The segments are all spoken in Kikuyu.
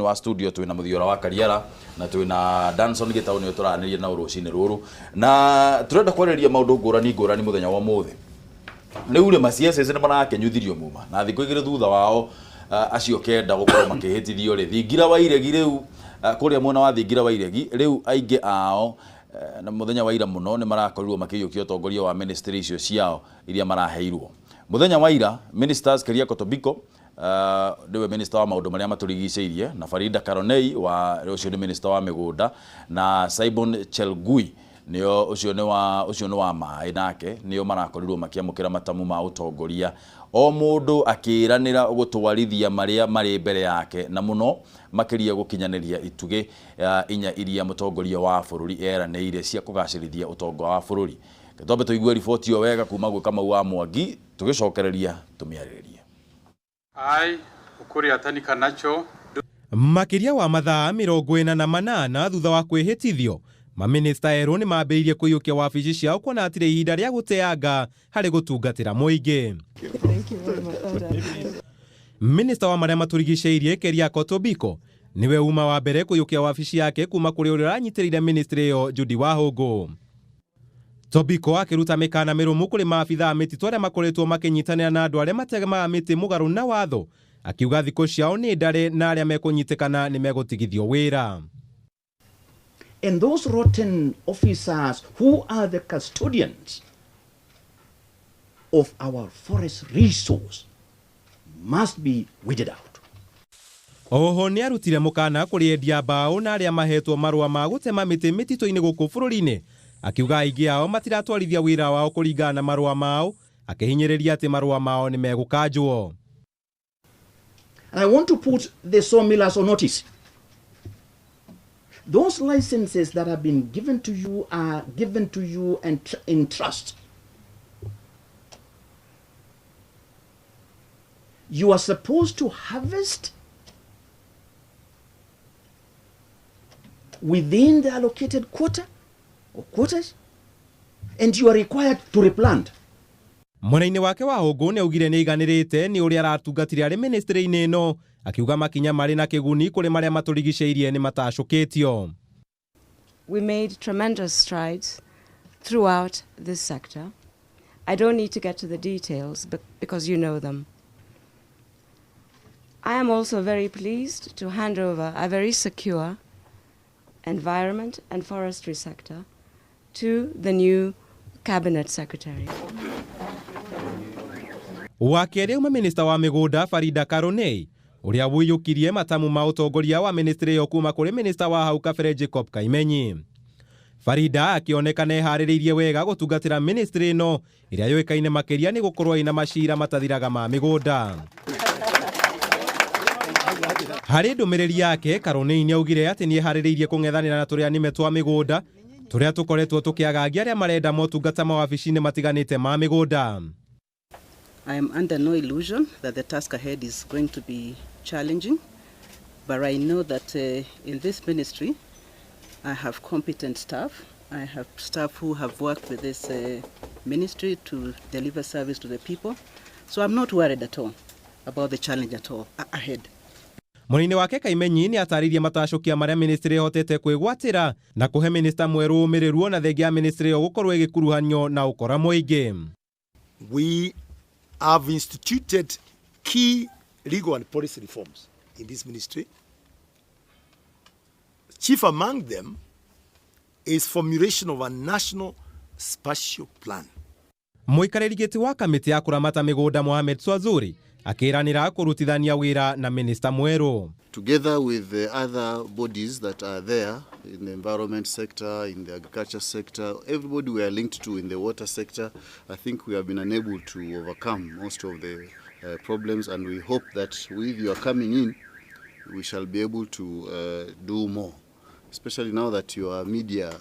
Wa studio twina Muthiora wa Kariara na twina Danson Gitau ni turanirie na urucini ruru na turenda kwariria maundu ngurani ngurani muthenya wa muthi. Riu ri maciaca ni marakenyuthirio muma na thiku igiri thutha wao acio kenda gukorwo makihitithio ri thingira wa iregi riu kuria mwena wa thingira wa iregi riu aingi ao na muthenya wa ira muno ni marakorirwo makiyukia utongoria wa ministry icio ciao iria maraheirwo. Muthenya wa ira ministers Keriako Tobiko niwe minister wa maundu maria maturigiceirie na Farida Karonei wa ucio ni minister wa migunda na Simon Chelgui nio ucio ni wa maĩ nake nio marakorirwo makiamukira matamu ma utongoria o mundu akiranira gutwarithia maria mari mbere yake na muno makiria gukinyaniria itugi inya iria mutongoria wa bururi eraniire cia kugacirithia utonga wa bururi. Twambe tuigue riboti yo wega kuma gwi Kamau wa Mwangi tugicokereria tumiariririe. I Ukur Yatani Kanacho makiria wa mathaa 48 thutha wa kwihitithio maminista erũ nĩ mambĩrĩirie kũiyũkia wabici ciao kuona hatirĩ ihinda rĩa gũteanga harĩ gũtungatĩra mũingĩ. Minista wa marĩa matũrigicĩirie Keriako Tobiko nĩwe uma wa mbere kũiyũkia wabici yake kuma kũrĩ ũrĩa ũranyitĩrĩire ministry ĩyo Judy Wahũngũ. Tobiko akĩruta mĩkana mĩrũmu kũrĩ maabithaa mĩtitũ arĩa makoretwo makĩnyitanĩra na andũ arĩa matemaga mĩtĩ mũgarũ na watho, akiuga thikũ ciao nĩ ndare na arĩa mekũnyitĩkana nĩ megũtigithio wĩra. And those rotten officers who are the custodians of our forest resource must be weeded out. Oho nĩ arutire mũkana kũrĩ endia mbaũ na arĩa mahetwo marũa ma gũtema mĩtĩ mĩtitũ-inĩ gũkũ bũrũri-inĩ, akiuga aingĩ ao matiratwarithia wĩra wao kũringana na marũa mao, akĩhinyĩrĩria atĩ marũa mao nĩ megũkanjwo. And I want to put the sawmillers on notice. Those licenses that have been given to you are given to you and in trust. You are supposed to harvest within the allocated quota or quotas, and you are required to replant. Mwena-inĩ wake wa Hũngũ nĩ augire nĩ aiganĩrĩte nĩ ũrĩa aratungatire arĩ ministry-inĩ ĩno, akiuga makinya marĩ na kĩguni kũrĩ marĩa matũrigicĩirie nĩ matacũkĩtio. We made tremendous strides throughout this sector. I don't need to get to the details because you know them. I am also very pleased to hand over a very secure environment and forestry sector to the new cabinet secretary. Wa kerĩ uma minista wa mĩgũnda Farida Karonei ũrĩa ũiyũkirie matamu ma ũtongoria wa ministry ĩyo kuma kũrĩ minista wa hau kabere Jacob Kaimenyi. Farida akĩonekana eharĩrĩirie wega gũtungatĩra ministry ĩno ĩrĩa yũĩkaine makĩria nĩ gũkorwo ĩna macira matathiraga ma mĩgũnda. Harĩ ndũmĩrĩri yake Karonei nĩ augire atĩ nĩ eharĩrĩirie kũng'ethanĩra na tũrĩa nĩme twa mĩgũnda tũrĩa tũkoretwo tũkĩagagia arĩa marenda motungata ma wabici-inĩ matiganĩte ma mĩgũnda. I am under no illusion that the task ahead is going to be challenging, but I know that in this ministry I have competent staff. I have staff who have worked with this ministry to deliver service to the people. So I'm not worried at all about the challenge at all ahead. Mwena-inĩ wake Kaimenyi nĩ atarĩirie matacũkia marĩa ministry ĩhotete kwĩgwatĩra na kũhe minista mwerũ ũmĩrĩru ona thengia ya ministry ĩyo gũkorwo ĩgĩkuruhanio na ũkora mũingĩ. We have instituted key legal and policy reforms in this ministry. Chief among them is formulation of a national spatial plan. Mũikarĩri gĩtĩ wa kamĩtĩ ya kũramata mĩgũnda Mohamed Swazuri akĩranĩra kũrutithania wĩra na minista mwerũ. Together with the other bodies that are there in the environment sector, in the agriculture sector, everybody we are linked to in the water sector, I think we have been unable to overcome most of the problems, and we hope that with your coming in, we shall be able to do more, especially now that you are media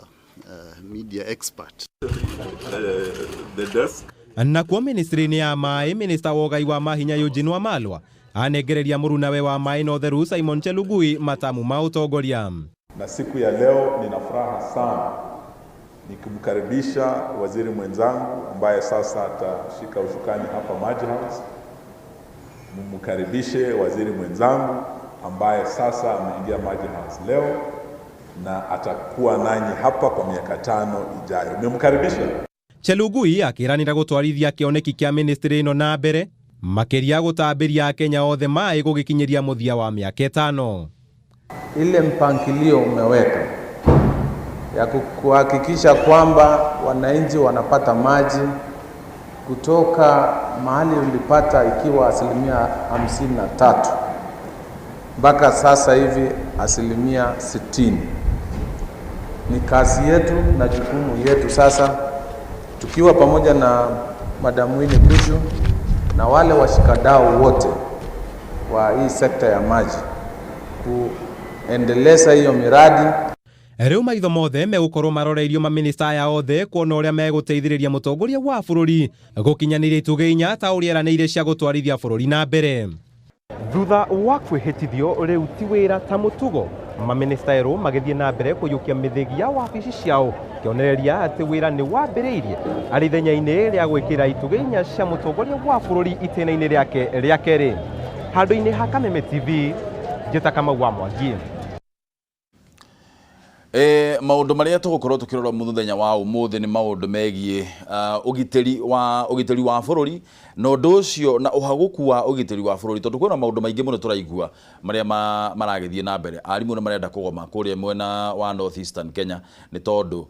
expert. The desk. Nakuo ministry-inĩ ya maĩ, minista wa ũgai wa mahinya Eugene Wamalwa anengereria mũrunawe wa maĩ na ũtheru Simon Chelugui matamu ma ũtongoria. Na siku ya leo nina furaha sana nikimkaribisha waziri mwenzangu ambaye sasa atashika ushukani hapa Maji House. Mumkaribishe waziri mwenzangu ambaye sasa ameingia Maji House leo na atakuwa nanyi hapa kwa miaka 5 ijayo. Nimemkaribisha. Chelugui akĩranĩra gũtwarithia kĩoneki kĩa ministry ĩno na mbere makĩria gũtambĩria Akenya othe maĩ gũgĩkinyĩria mũthia wa mĩaka 5. Ile mpangilio umeweka ya kuhakikisha kwamba wananchi wanapata maji kutoka mahali ulipata ikiwa 53% mpaka sasa hivi 60%. Ni kazi yetu na jukumu yetu sasa tukiwa pamoja na Madam Winnie Kushu na wale washikadau wote wa hii sekta ya maji kuendeleza hiyo miradi. Rĩu maitho mothe megũkorwo maroreirio maminista aya othe kuona ũrĩa megũteithĩrĩria mũtongoria wa bũrũri gũkinyanĩria itugĩ inya ta ũrĩa eranĩire cia gũtwarithia bũrũri na mbere. Thutha wa kwĩhĩtithio rĩu ti wĩra ta mũtugo, maminista erũ magĩthiĩ na mbere kũiyũkia mĩthĩgi ya wabici ciao kĩonereria atĩ wĩra nĩ wambĩrĩirie arĩ ithenya-inĩ rĩa gwĩkĩra itugĩ inya cia mũtongoria wa bũrũri itĩna-inĩ rĩake rĩa kerĩ. Handũ-inĩ ha Kameme TV, njĩta Kamau wa Mwangi. Maũndũ marĩa tũgũkorwo tũkĩrora mũthenya wa ũmũthĩ nĩ maũndũ megiĩ ũgitĩri wa bũrũri na ũndũ ũcio na ũhagũku wa ũgitĩri wa bũrũri, tondũ kwĩna maũndũ maingĩ mũno tũraigua marĩa maragĩthiĩ na mbere. Arimũ nĩ marenda kũgoma kũrĩa mwena wa North Eastern Kenya nĩ tondũ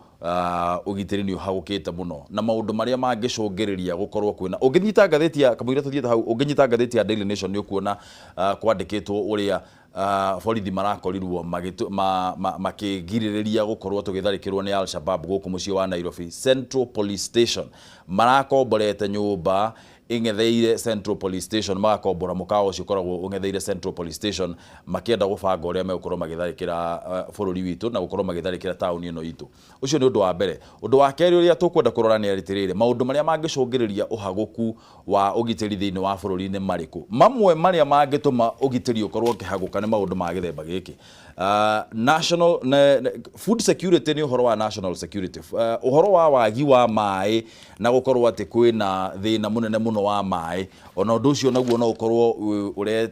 ũgitĩri nĩ ũhagũkĩte mũno na maũndũ marĩa mangĩcũngĩrĩria gũkorwo kwĩna. Ũngĩnyita ngathĩti ya kamũira tũthiĩte hau, ũngĩnyita ngathĩti ya Daily Nation nĩ ũkuona kwandĩkĩtwo ũrĩa borithi marakorirwo makĩgirĩrĩria gũkorwo tũgĩtharĩkĩrwo nĩ Al-Shabaab gũkũ mũciĩ wa Nairobi. Central Police Station marakomborete nyũmba ĩng'etheire Central Police Station, magakombora mũkawa ũcio ũkoragwo ũng'etheire Central Police Station makĩenda gũbanga ũrĩa megũkorwo magĩtharĩkĩra bũrũri witũ na gũkorwo magĩtharĩkĩra taũni ĩno itũ. Ũcio nĩ ũndũ wa mbere. Ũndũ wa kerĩ ũrĩa tũkwenda kũrora nĩ atĩrĩrĩ, maũndũ marĩa mangĩcũngĩrĩria ũhagũku wa ũgitĩri thĩinĩ wa bũrũri nĩ marĩkũ? Mamwe marĩa mangĩtũma ũgitĩri ũkorwo ũkĩhagũka nĩ maũndũ ma gĩthemba gĩkĩ. National food security nĩ ũhoro wa national security, ũhoro wa wagi wa maĩ na gũkorwo atĩ kwĩna thĩna mũnene mũno wa maĩ, ona ũndũ ũcio naguo no ũkorwo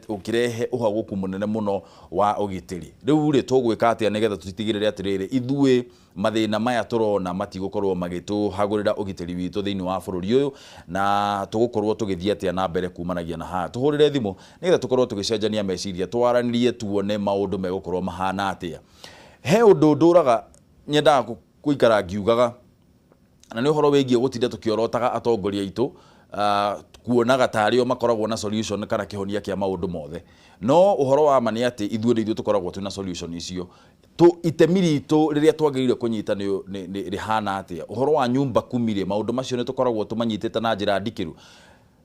ũkĩrehe ũhagũku mũnene mũno wa ũgitĩri. Rĩu rĩ tũgwĩka atĩa nĩgetha tũtigĩrĩre atĩrĩrĩ ithuĩ mathĩna maya tũrona matigũkorwo magĩtũhagũrĩra ũgitĩri witũ thĩinĩ wa bũrũri ũyũ, na tũgũkorwo tũgĩthiĩ atĩa na mbere kumanagia na haha. Tũhũrĩre thimũ nĩgetha tũkorwo tũgĩcenjania meciria, twaranĩrie, tuone maũndũ megũkorwo mahana atĩa. He ũndũ ndũraga nyendaga gũikara ngiugaga, na nĩ ũhoro wĩgiĩ gũtinda tũkĩorotaga atongoria aitũ kuonaga tarĩ o makoragwo na solution kana kĩhonia kĩa maũndũ mothe. No ũhoro wa ma nĩ atĩ ithuĩ nĩ ithuĩ tũkoragwo twĩna solution icio. Itemi ritũ rĩrĩa twagĩrĩire kũnyita nĩ rĩhana atĩa? Ũhoro wa nyumba kumi rĩ, maũndũ macio nĩ tũkoragwo tũmanyitĩte na njĩra ndikĩru.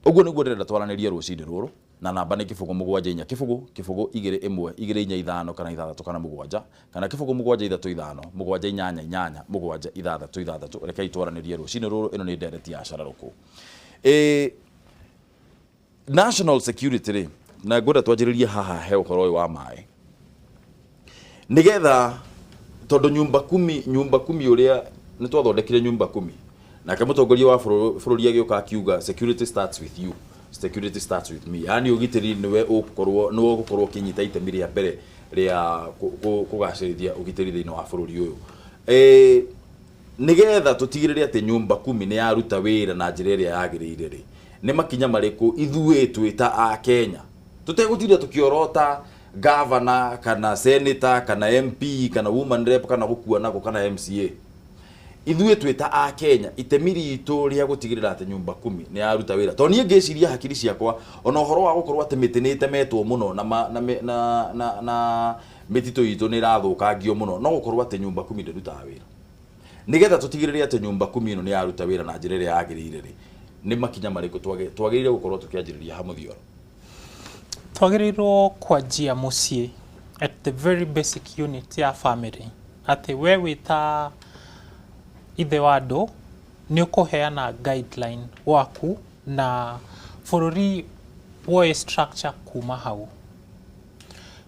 Ũguo nĩguo ndĩrenda twaranĩrie rũcinĩ rũrũ, na namba nĩ 0 7 4 0 0 2 1 2 4 5 kana 6 kana 7 kana 0 7 3 5 7 8 8 7 6 6. Rekei twaranĩrie rũcinĩ rũrũ. Ĩno nĩ ndereti ya Cara Rũkũ. National security rĩ, na ngwenda twanjĩrĩrie haha he ũhoro ũyũ wa maĩ nigetha, tondũ nyumba kumi ũrĩa nĩ twathondekire nyumba kumi, nake mũtongoria wa bũrũri agĩũka akiuga security starts with you, security starts with me, yani ũgitĩri nĩwe ũgũkorwo ũkĩnyita itemi rĩa mbere rĩa kũgacĩrithia ũgitĩri thĩinĩ wa bũrũri ũyũ. Nigetha tũtigĩrĩre atĩ nyumba kumi nĩ yaruta wĩra na njĩra ĩrĩa yagĩrĩire rĩ, nĩ makinya marĩkũ ithuĩ twĩ ta a Kenya tũtegũtinda tũkĩorota governor kana senator kana MP kana woman rep kana gũkua nako kana MCA? Ithuĩ twĩ ta a Kenya itemi ritũ rĩa gũtigĩrĩra atĩ nyumba kumi nĩ yaruta wĩra, tondũ niĩ ngĩciria hakiri ciakwa ona ũhoro wa gũkorwo atĩ mĩtĩ nĩ ĩtemetwo mũno na mĩtitũ itũ nĩ ĩrathũkangio mũno, no gũkorwo atĩ nyumba kumi ndĩrutaga wĩra. Nĩgetha tũtigĩrĩre atĩ nyumba kumi ĩno nĩ yaruta wĩra na njĩra ĩrĩa yagĩrĩire rĩ, nĩ makinya marĩkũ twagĩrĩire gũkorwo tũkĩanjĩrĩria ha mũthioro? Twagĩrĩirwo kwanjia mũciĩ at the very basic unit ya family, atĩ we wĩ ta ithe wa andũ nĩ ũkũheana guideline waku na bũrũri woe structure kuma hau.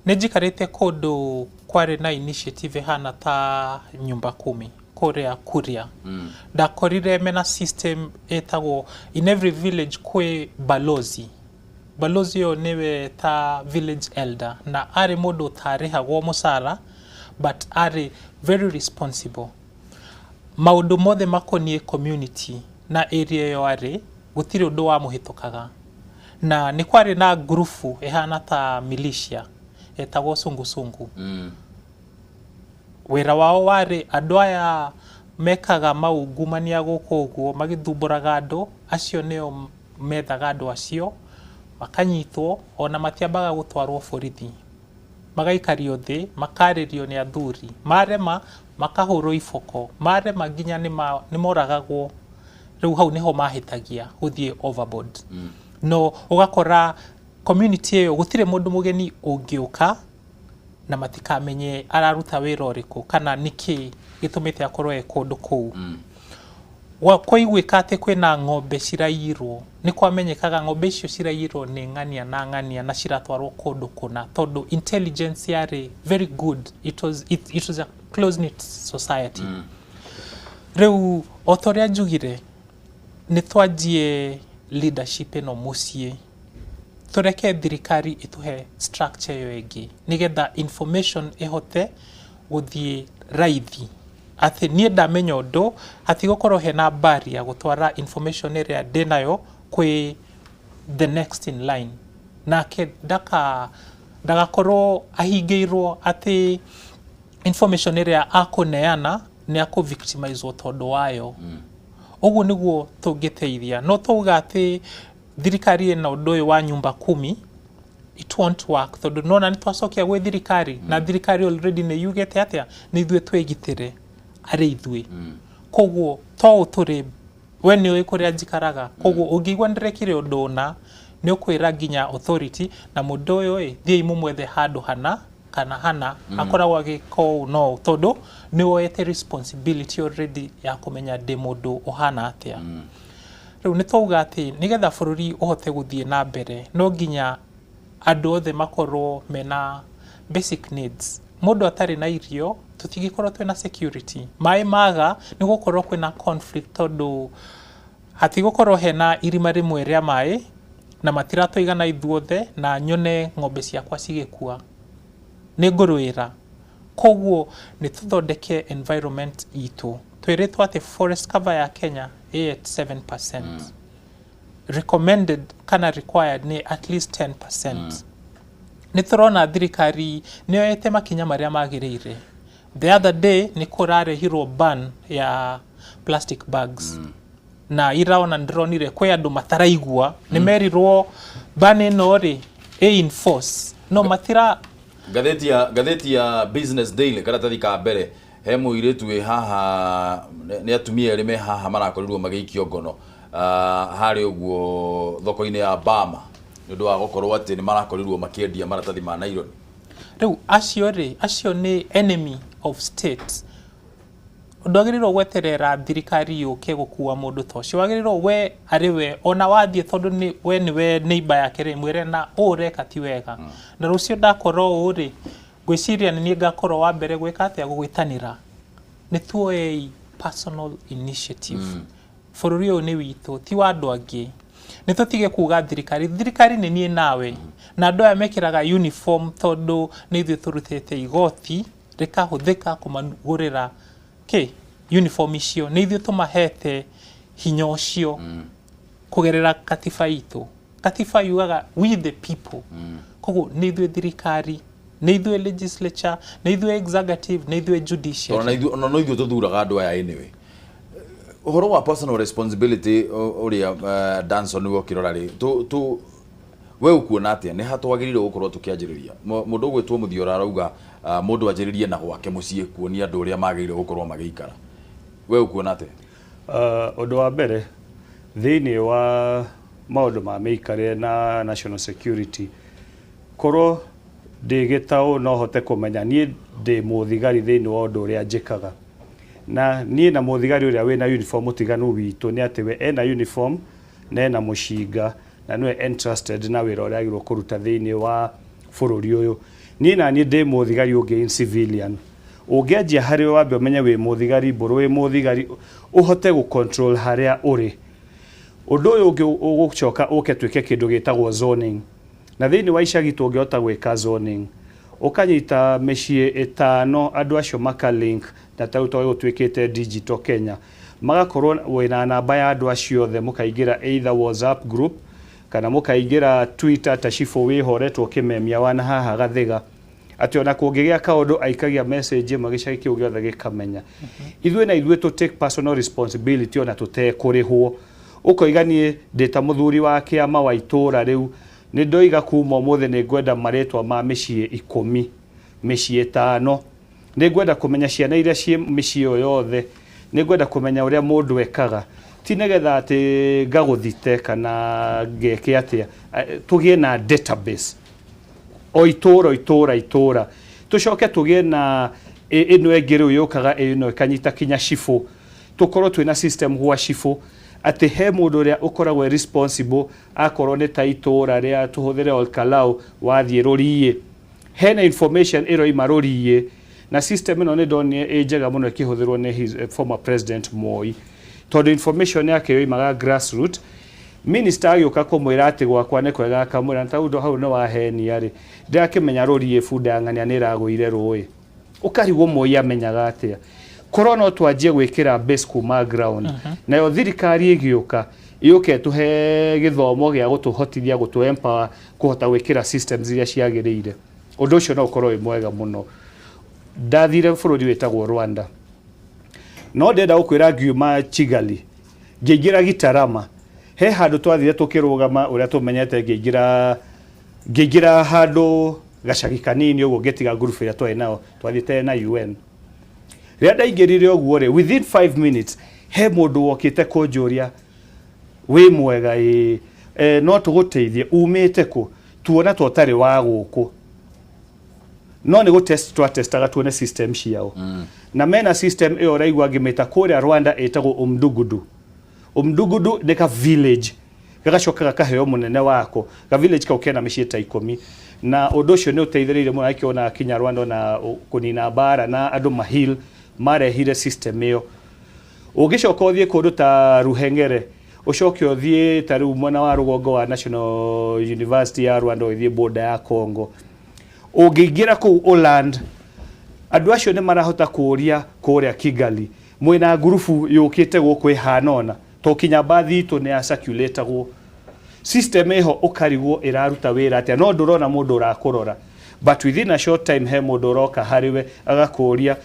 Nĩ njikarĩte kũndũ kwarĩ na initiative ĩhana ta nyumba kumi kũrĩa Kuria. Ndakorire mena system ĩtagwo in every village kwĩ balozi. Balozi ũyũ nĩwe ta village elder, na arĩ mũndũ ũtarĩhagwo mũcara, but arĩ very responsible. Maũndũ mothe makoniĩ community na area ĩyo arĩ, gũtirĩ ũndũ wamũhĩtũkaga. Na nĩ kwarĩ na ngurubu ĩhana ta militia etagwo sungusungu. Wĩra wao warĩ andũ aya mekaga maungumania gũkũ ũguo, magĩthumbũraga andũ acio, nĩo methaga andũ acio makanyitwo, ona matiambaga gũtwarwo borithi, magaikario thĩ, makarĩrio nĩ athuri, marema makahũrwo iboko, marema nginya nĩ moragagwo. Rĩu hau nĩho mahĩtagia gũthiĩ overboard. No ũgakora community ĩyo gũtirĩ mũndũ mũgeni ũngĩũka na matikamenye araruta wĩra ũrĩkũ kana nĩkĩ gĩtũmĩte akorwo e kũndũ kũu. Kwaiguĩka atĩ kwĩna ng'ombe ciraiyirwo, nĩ kwamenyekaga ng'ombe icio ciraiyirwo nĩ ng'ania na ng'ania na ciratwarwo kũndũ kũna, tondũ intelligence yarĩ very good. It was a close knit society. Rĩu o ta ũrĩa njugire, nĩ twanjie leadership ĩno mũciĩ, tũreke thirikari ĩtũhe structure ĩyo ĩngĩ, nĩgetha information ĩhote gũthiĩ raithi, atĩ niĩ ndamenya ũndũ, hatigũkorwo hena barrier gũtwara information ĩrĩa ndĩnayo kwĩ the next in line, nake ndagakorwo ahingĩirwo atĩ information ĩrĩa akũneana nĩ akũ-victimizwo tondũ wayo. Ũguo nĩguo tũngĩteithia. No tauga atĩ thirikari ĩna ũndũ ũyũ wa nyumba kumi, it won't work, tondũ nona nĩ twacokia gwĩ thirikari, na thirikari already nĩ yugĩte atĩa? Nĩ ithuĩ twĩgitĩre arĩ ithuĩ. Koguo to ũũ tũrĩ, we nĩ ũĩ kũrĩa njikaraga, koguo ũngĩigua ndĩrekire ũndũ ũna, nĩ ũkwĩra nginya authority na mũndũ ũyũ ĩ thiĩi mũmwethe handũ hana kana hana akoragwo agĩka ũũ no ũũ, tondũ nĩ woete responsibility already ya kũmenya ndĩ mũndũ ũhana atĩa. Rĩu nĩ twauga atĩ nĩgetha bũrũri ũhote gũthiĩ na mbere, no nginya andũ othe makorwo mena basic needs. Mũndũ atarĩ na irio, tũtingĩkorwo twĩna security. Maĩ maga, nĩ gũkorwo kwĩna conflict, tondũ hatigũkorwo hena irima rĩmwe rĩa maĩ na matiratũigana ithuothe, na nyone ng'ombe ciakwa cigĩkua, nĩ ngũrũĩra. Koguo nĩ tũthondeke environment itũ. Twĩrĩtwo atĩ forest cover ya Kenya ĩ at 7%, recommended kana required nĩ at least 10%. Nĩ tũrona thirikari nĩ yoete makinya marĩa magĩrĩire. The other day nĩ kũrarehirwo ban ya plastic bags, na iraona ndĩronire kwĩ andũ mataraigua. Nĩ merirwo ban ĩno rĩ ĩ in force, no matira. Ngathĩti ya Business Daily, karatathi ka mbere, he mũirĩtu wĩ haha, nĩ atumia erĩ me haha marakorirwo magĩikio ngono harĩa ũguo thoko-inĩ ya Bama, nĩ ũndũ wa gũkorwo atĩ nĩ marakorirwo makĩendia maratathi ma nylon. Rĩu acio rĩ, acio nĩ enemy of state. Ndwagĩrĩirwo gweterera thirikari yũke gũkua mũndũ ta ũcio, wagĩrĩirwo we arĩ we ona wathiĩ, tondũ nĩ we nĩwe neighbor yake rĩ, mwĩre na ũũ ũreka ti wega, na rũciũ ndakorwo ũũ rĩ, ngwĩciria nĩ niĩ ngakorwo wa mbere gwĩka atĩa, gũgwĩtanĩra. Nĩ tuoei personal initiative. Bũrũri ũyũ nĩ witũ, ti wa andũ angĩ. Nĩ tũtige kuga thirikari, thirikari nĩ niĩ nawe, na andũ aya mekĩraga uniform tondũ nĩ ithuĩ tũrutĩte igoti rĩkahũthĩka kũmagũrĩra kĩ uniform icio. Nĩ ithuĩ tũmahete hinya ũcio kũgerera katiba itũ. Katiba yugaga "we the people". Koguo nĩ ithuĩ thirikari, nĩ ithuĩ legislature, nĩ ithuĩ executive, nĩ ithuĩ judiciary. Ona no ithuĩ tũthuraga andũ aya. Anyway, ũhoro wa personal responsibility ũrĩa Danson we ũkĩrora rĩ, tu we ũkuona atĩa? Nĩ ha twagĩrĩirwo gũkorwo tũkĩanjĩrĩria? Mũndũ ũgwĩtwo Mũthiora arauga mũndũ anjĩrĩrie na gwake mũciĩ, kuonia andũ ũrĩa magĩrĩirwo gũkorwo magĩikara. We ũkuona atĩa? Ũndũ wa mbere, thĩinĩ wa maũndũ ma mĩikarĩre na national security, korwo ndĩ gĩtaũ no hote kũmenya niĩ ndĩ mũthigari thĩinĩ wa ũndũ ũrĩa njĩkaga, na niĩ na mũthigari ũrĩa wĩna uniform, ũtiganu witũ nĩ atĩ we ena uniform na ena mũcinga na nĩwe entrusted na wĩra ũrĩa agĩrĩirwo kũruta thĩinĩ wa bũrũri ũyũ. Niĩ na niĩ ndĩ mũthigari ũngĩ in civilian. Ũngĩanjia harĩ we, wambe ũmenye wĩ mũthigari mbũrũ, wĩ mũthigari, ũhote gũ control harĩa ũrĩ. Ũndũ ũyũ ũngĩ ũgũcoka ũke twĩke kĩndũ gĩtagwo zoning. Na thĩinĩ wa icagi tũngĩhota gwĩka zoning, ũkanyita mĩciĩ ĩtano, andũ acio maka link, na tarĩu tondũ gũtuĩkĩte digital Kenya, magakorwo wĩna namba ya andũ acio othe, mũkaingĩra either WhatsApp group kana mũkaingĩra Twitter, ta cibũ wĩhoretwo kĩmemia wana haha Gathiga, atĩ ona kũngĩgĩa kaũndũ aikagia message ĩmwe, gĩcagi kĩu gĩothe gĩkamenya. Ithuĩ na ithuĩ tũ take personal responsibility, ona tũtekũrĩhwo, ũkoiga niĩ ndĩ ta mũthuri wa kĩama wa itũũra rĩu, nĩ ndoiga kuma ũmũthĩ nĩ ngwenda marĩtwa ma mĩciĩ 10, mĩciĩ 5, nĩ ngwenda kũmenya ciana iria ciĩ mĩciĩ ĩyo yothe, nĩ ngwenda kũmenya ũrĩa mũndũ ekaga, ti nĩgetha atĩ ngagũthite kana ngeke atĩa. Tũgĩe na database o itũra o itũra itũra, tũcoke tũgĩe na ĩno ĩngĩ rĩu yũkaga ĩno ĩkanyita kinya cibũ, tũkorwo twĩna system gwa cibũ atĩ he mũndũ ũrĩa ũkoragwo e responsible. Akorwo nĩ ta itũra rĩa tũhũthĩre Olkalau, wathiĩ rũriĩ hena information ĩroima rũriĩ. Na system ĩno nĩ ndonire ĩ njega mũno ĩkĩhũthĩrwo nĩ his former president Moi, tondũ information yake yoimaga grassroot. Minister agĩũka kũmwĩra atĩ gwakwa nĩ kwega, akamwĩra ta ũndũ hau nĩ wahenia rĩ, ndĩrakĩmenya rũriĩ bunda ya ng'ania nĩ ĩragũire rũĩ, ũkarigwo Moi amenyaga atĩa. Korwo no twanjie gwĩkĩra base kuma ground, nayo thirikari ĩgĩũka yũke ĩtũhe gĩthomo gĩa gũtũhotithia, gũtũ empower kũhota gwĩkĩra systems iria ciagĩrĩire, ũndũ ũcio no ũkorwo wĩ mwega mũno. Ndathire bũrũri wĩtagwo Rwanda, no ndĩrenda gũkwĩra ngiuma Kigali ngĩingĩra Gitarama, he handũ twathire tũkĩrũgama ũrĩa tũmenyete, ngĩingĩra handũ gacagi kanini ũguo, ngĩtiga ngurubu ĩrĩa twarĩ nayo, twathiĩte na UN. Rĩrĩa ndaingĩrire ũguo rĩ, within 5 minutes he mũndũ wokĩte kũnjũria, "Wĩ mwega?" "Ĩĩ." "No tũgũteithie? Umĩte kũ? Tuona ta ũtarĩ wa gũkũ." No nĩ gũtest twatestaga tuone system ciao. Na mena system ĩyo ũraigua ngĩmĩta kũrĩa Rwanda ĩtagwo umdugudu. Umdugudu nĩ ka village gagacoka gakaheo mũnene wako. Ga village kau kena mĩciĩ ta 10, na ũndũ ũcio nĩ ũteithĩrĩirie mũno akĩona kinya Rwanda na kũnina mbara na andũ mahil marehire system ĩyo. Ũngĩcoka ũthiĩ kũndũ ta Ruhengere, ũcoke ũthiĩ ta rĩu mwena wa rũgongo wa National University ya Rwanda, ũgĩthiĩ border ya Congo, ũngĩingĩra kũu Ũland, andũ acio nĩ marahota kũũria kũrĩa Kigali, "Mwĩna ngurubu yũkĩte gũkũ ĩhana ũna?" To kinya mbathi itũ nĩ ya circulatagwo system ĩho, ũkarigwo ĩraruta wĩra atĩa, no ndũrona mũndũ ũrakũrora, but within a short time he mũndũ ũroka harĩwe agakũria,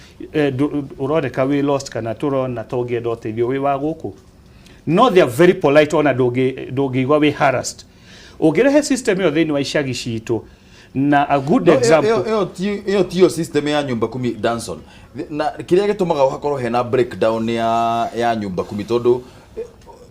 "Ũroneka wĩ lost, kana tũrona ta ũngĩenda ũteithio, wĩ wa gũkũ?" No they are very polite, ona ndũngĩigua wĩ harassed. Ũngĩrehe system ĩyo thĩinĩ wa icagi citũ na a good No, example. Ĩyo tiyo system ya nyumba kumi, Danson. Na kĩrĩa gĩtũmaga hakorwo hena breakdown ya nyumba kumi, tondũ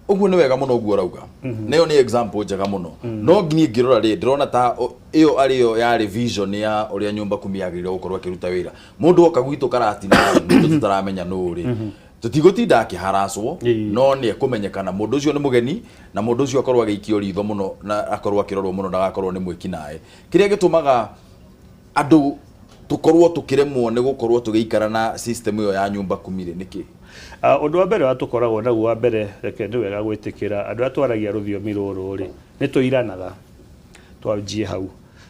ũguo nĩ wega mũno ũguo ũrauga, nayo nĩ example njega mũno, no niĩ ngĩrora rĩ, ndĩrona ta ĩyo arĩyo yarĩ vision ya ũrĩa nyumba kumi yagĩrĩirwo gũkorwo ĩkĩruta wĩra. Mũndũ oka gwitũ karatina, mũndũ tũtaramenya nũ rĩ, tũtigũtinda akĩharacwo, no nĩ ekũmenyekana mũndũ ũcio nĩ mũgeni, na mũndũ ũcio akorwo agĩikio ritho mũno na akorwo akĩrorwo mũno ndagakorwo nĩ mwĩki naĩ. Kĩrĩa gĩtũmaga andũ tũkorwo tũkĩremwo nĩ gũkorwo tũgĩikara na system ĩyo ya nyumba kumi rĩ, nĩkĩ? Ũndũ wa mbere wa tũkoragwo naguo wa mbere, reke nĩ wega gwĩtĩkĩra andũ arĩa twaragia rũthiomi rũrũ rĩ, nĩ tũiranaga. Twanjie hau,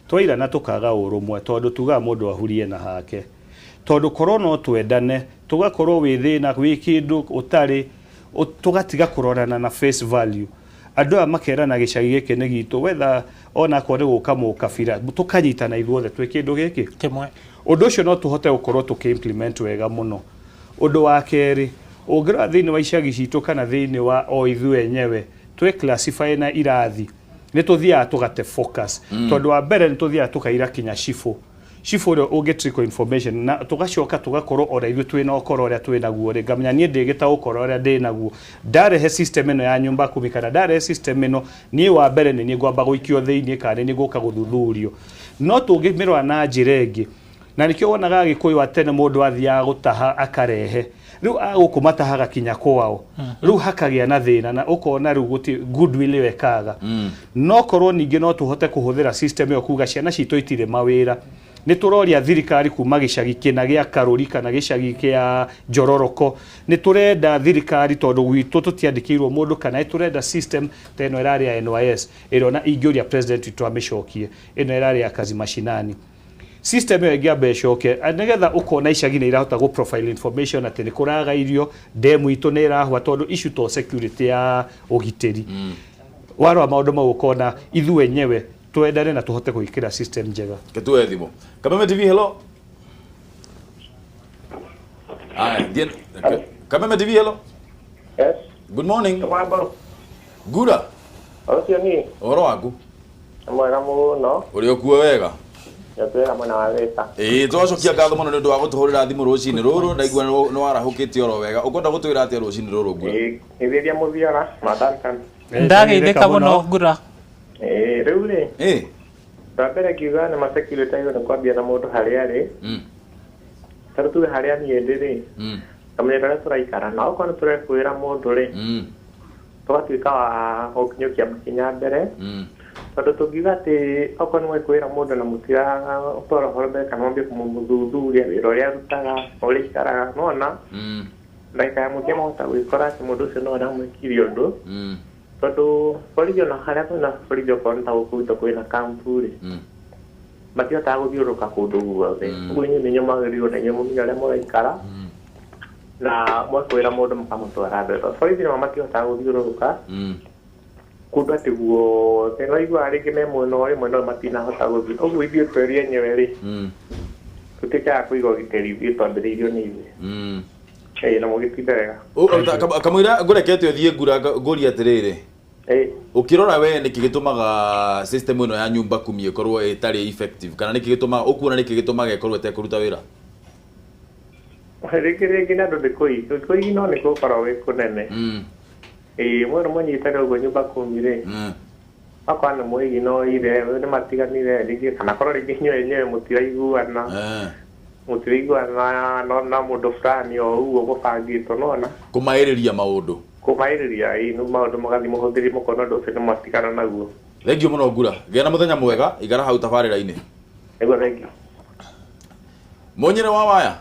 twairana tũkaga ũrũmwe, tondũ tugaga mũndũ ahurie na hake, tondũ korwo no twendane, tũgakorwo wĩ thĩna wĩ kĩndũ ũtarĩ, tũgatiga kũrorana na face value. Andũ aya makerana gĩcagi gĩkĩ nĩ gitũ, wetha onakorwo nĩ gũka mũkabira, tũkanyitana ithuothe twĩ kĩndũ gĩkĩ kĩmwe. Ũndũ ũcio no tũhote gũkorwo tũkĩ implement wega mũno. Ũndũ wa kerĩ, ũngĩrora thĩinĩ wa icagi citũ kana thĩinĩ wa o ithuĩ enyewe twĩ classify na irathi, nĩ tũthiaga tũgate focus. Tondũ wa mbere nĩ tũthiaga tũkaira kinya cibũ, cibũ ũrĩa ũngĩ trickle information, na tũgacoka tũgakorwo ona ithuĩ twĩna ũkoro ũrĩa twĩ naguo rĩ, ngamenya niĩ ndĩ gĩta ũkoro ũrĩa ndĩ naguo, ndarehe system ĩno ya nyumba kumi kana ndarehe system ĩno, niĩ wa mbere nĩ niĩ ngwamba gũikio thĩinĩ kana nĩ niĩ ngũka gũthuthurio. No tũngĩmĩrora na njĩra ĩngĩ, na nĩkĩo wonaga Agĩkũyũ a tene mũndũ athiaga gũtaha akarehe, rĩu agũkũ matahaga kinya kwao, rĩu hakagĩa na thĩna na ũkona rĩu gũti goodwill ĩyo ĩkaga. No korwo ningĩ no tũhote kũhũthĩra system ĩyo kuga ciana citũ itirĩ mawĩra, Nĩ tũroria thirikari kuma gĩcagi kĩna gĩa Karũri kana gĩcagi kĩa Njororoko, nĩ tũrenda thirikari tondũ gwitũ tũtiandĩkĩirwo mũndũ, kana nĩ tũrenda system ta ĩno ĩrarĩ ya NYS ĩrĩa ona ingĩũria president witũ amĩcokie, ĩno ĩrarĩ ya kazi mashinani. System ĩyo ĩngĩamba ĩcoke nĩgetha ũkona icagi nĩ irahota gũ profile information atĩ nĩ kũraga irio, demu itũ nĩ ĩrahwa, tondũ issue to security ya ũgitĩri. Warora maũndũ mau ũkona ithuĩ enyewe twendane na tũhote gwĩkĩra system njega. Ketuoe thimũ. Kameme TV, hello. Aya, thiĩ Kameme TV, hello. Yes. Good morning. Mambo. Ngura. Ũcio niĩ. Ũhoro waku? Nĩ mwega mũno. Ũrĩ ũkuo wega? Nĩtwĩra mwena wa Thĩka. Ĩĩ, twacokia ngatho mũno nĩ ũndũ wa gũtũhũrĩra thimũ rũcinĩ rũrũ. Ndaigua nĩ warahũkĩte oro wega. Ũkwenda gũtwĩra atĩa rũcinĩ rũrũ, Ngura? Ĩĩ, geithĩria Mũthiora na Duncan. Ndageithĩka mũno, Ngura. Ĩĩ, rĩu rĩ. Ĩĩ. Wa mbere ngiuga nĩ ma security agĩrĩirwo nĩ kwambia na mũndũ harĩa arĩ. Tondũ tuge harĩa niĩ ndĩ rĩ, kamenya harĩa tũraikara, na okorwo nĩ tũrekwĩra mũndũ rĩ, tũgatuĩka wa gũkinyũkia makinya mbere. Tondũ tũngiuga atĩ okorwo nĩ mwekwĩra mũndũ na mũtiratwara ũhoro mbere kana mwambie kũmũthuthuria wĩra ũrĩa arutaga, ũrĩa aikaraga, nĩwona ndagĩka ya mũthia mahota gwĩkora atĩ mũndũ ũcio no aramwĩkire ũndũ. Tondũ borithi ona harĩa kwĩna borithi, okorwo nĩ ta gũkũ gwitũ kwĩna kampu rĩ, matihotaga gũthiũrũrũka kũndũ guothe. Ũguo inyuĩ nĩ inyuĩ mwagĩrĩirwo na inyuĩ mũmenye ũrĩa mũraikara na mwekwĩra mũndũ mũkamũtwara mbere, tondũ borithi nĩo matihotaga gũthiũrũrũka kũndũ atĩ guothe. No iguaga rĩngĩ me mwena ũyũ, mwena ũyũ matinahota gũthiĩ. Ũguo ithuĩ tweri enyewe rĩ, tũtuĩke a kũiga ũgitĩri ithuĩ twambĩrĩirio nĩ ithuĩ. Ĩĩ, na mũgĩtinde wega. Kamũira ngũrekete ũthiĩ, Ngura, ngũrie atĩrĩrĩ, ũkĩrora we nĩkĩ gĩtũmaga system ĩno ya nyumba kumi ĩkorwo ĩtarĩ effective, kana nĩkĩ gĩtũmaga ũkuona, nĩkĩ gĩtũmaga ĩkorwo ĩtekũruta wĩra? Rĩngĩ nĩ andũ nĩ kũigi, no nĩ gũkorwo wĩ kũnene. Ĩĩ, mwena mũnyitane ũguo nyumba kumi rĩ, akorwo nĩ mũigi no ire nĩ matiganire rĩngĩ, kana korwo rĩngĩ inyuĩ enyewe mũtiraiguana no na mũndũ fulani o ũguo gũbangĩtwo, nona kũmaĩrĩria maũndũ. Kũmaĩrĩria, ĩĩ, nĩ maũndũ magathiĩ mũhũthĩri mũkona ũndũ ũcio nĩ mwatigana naguo. Thank you mũno, Ngura. Gĩa na mũthenya mwega, ikara hau tabarĩra-inĩ. Nĩguo, thank you. Mũnyĩrĩ wa waya.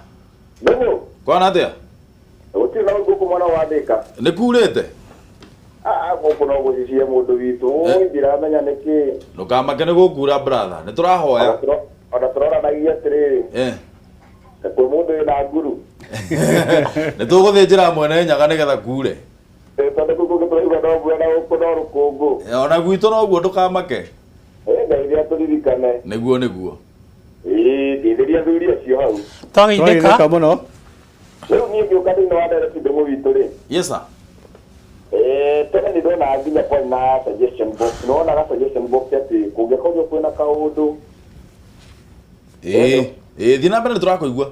Nĩguo. Kwana atĩa? Gũtirĩ na gũkũ mwana wa Thĩka. Nĩ kurĩte? Ah, gũkũ no gũcicie mũndũ witũ. Ũi, ndiramenya nĩkĩ. Ndũkamake, nĩ gũkura, brother, nĩ tũrahoya. Ona tũroranagia atĩrĩrĩ, ta kwĩ mũndũ wĩna nguru. Nĩ tũgũthĩnjĩra mwene Nyaga nĩgetha kure. Tondũ kũu kũngĩ tũraigua no mbura na gũkũ no rũkũngũ. Ona gwitũ noguo, ndũkamake. Ngai nĩ atũririkane. Nĩguo. Ĩĩ, ngeithĩria athuri acio hau. Twageithĩka mũno. Rĩu niĩ ngĩũka thĩinĩ wa ndereti ndũng'ũ witũ rĩ, Yes sir. Tene nĩ ndonaga nginya kwarĩ na suggestion box. Nĩwonaga suggestion box atĩ kũngĩkorwo kwĩna kaũndũ, Ĩĩ, thiĩ na mbere, nĩ tũrakũigua.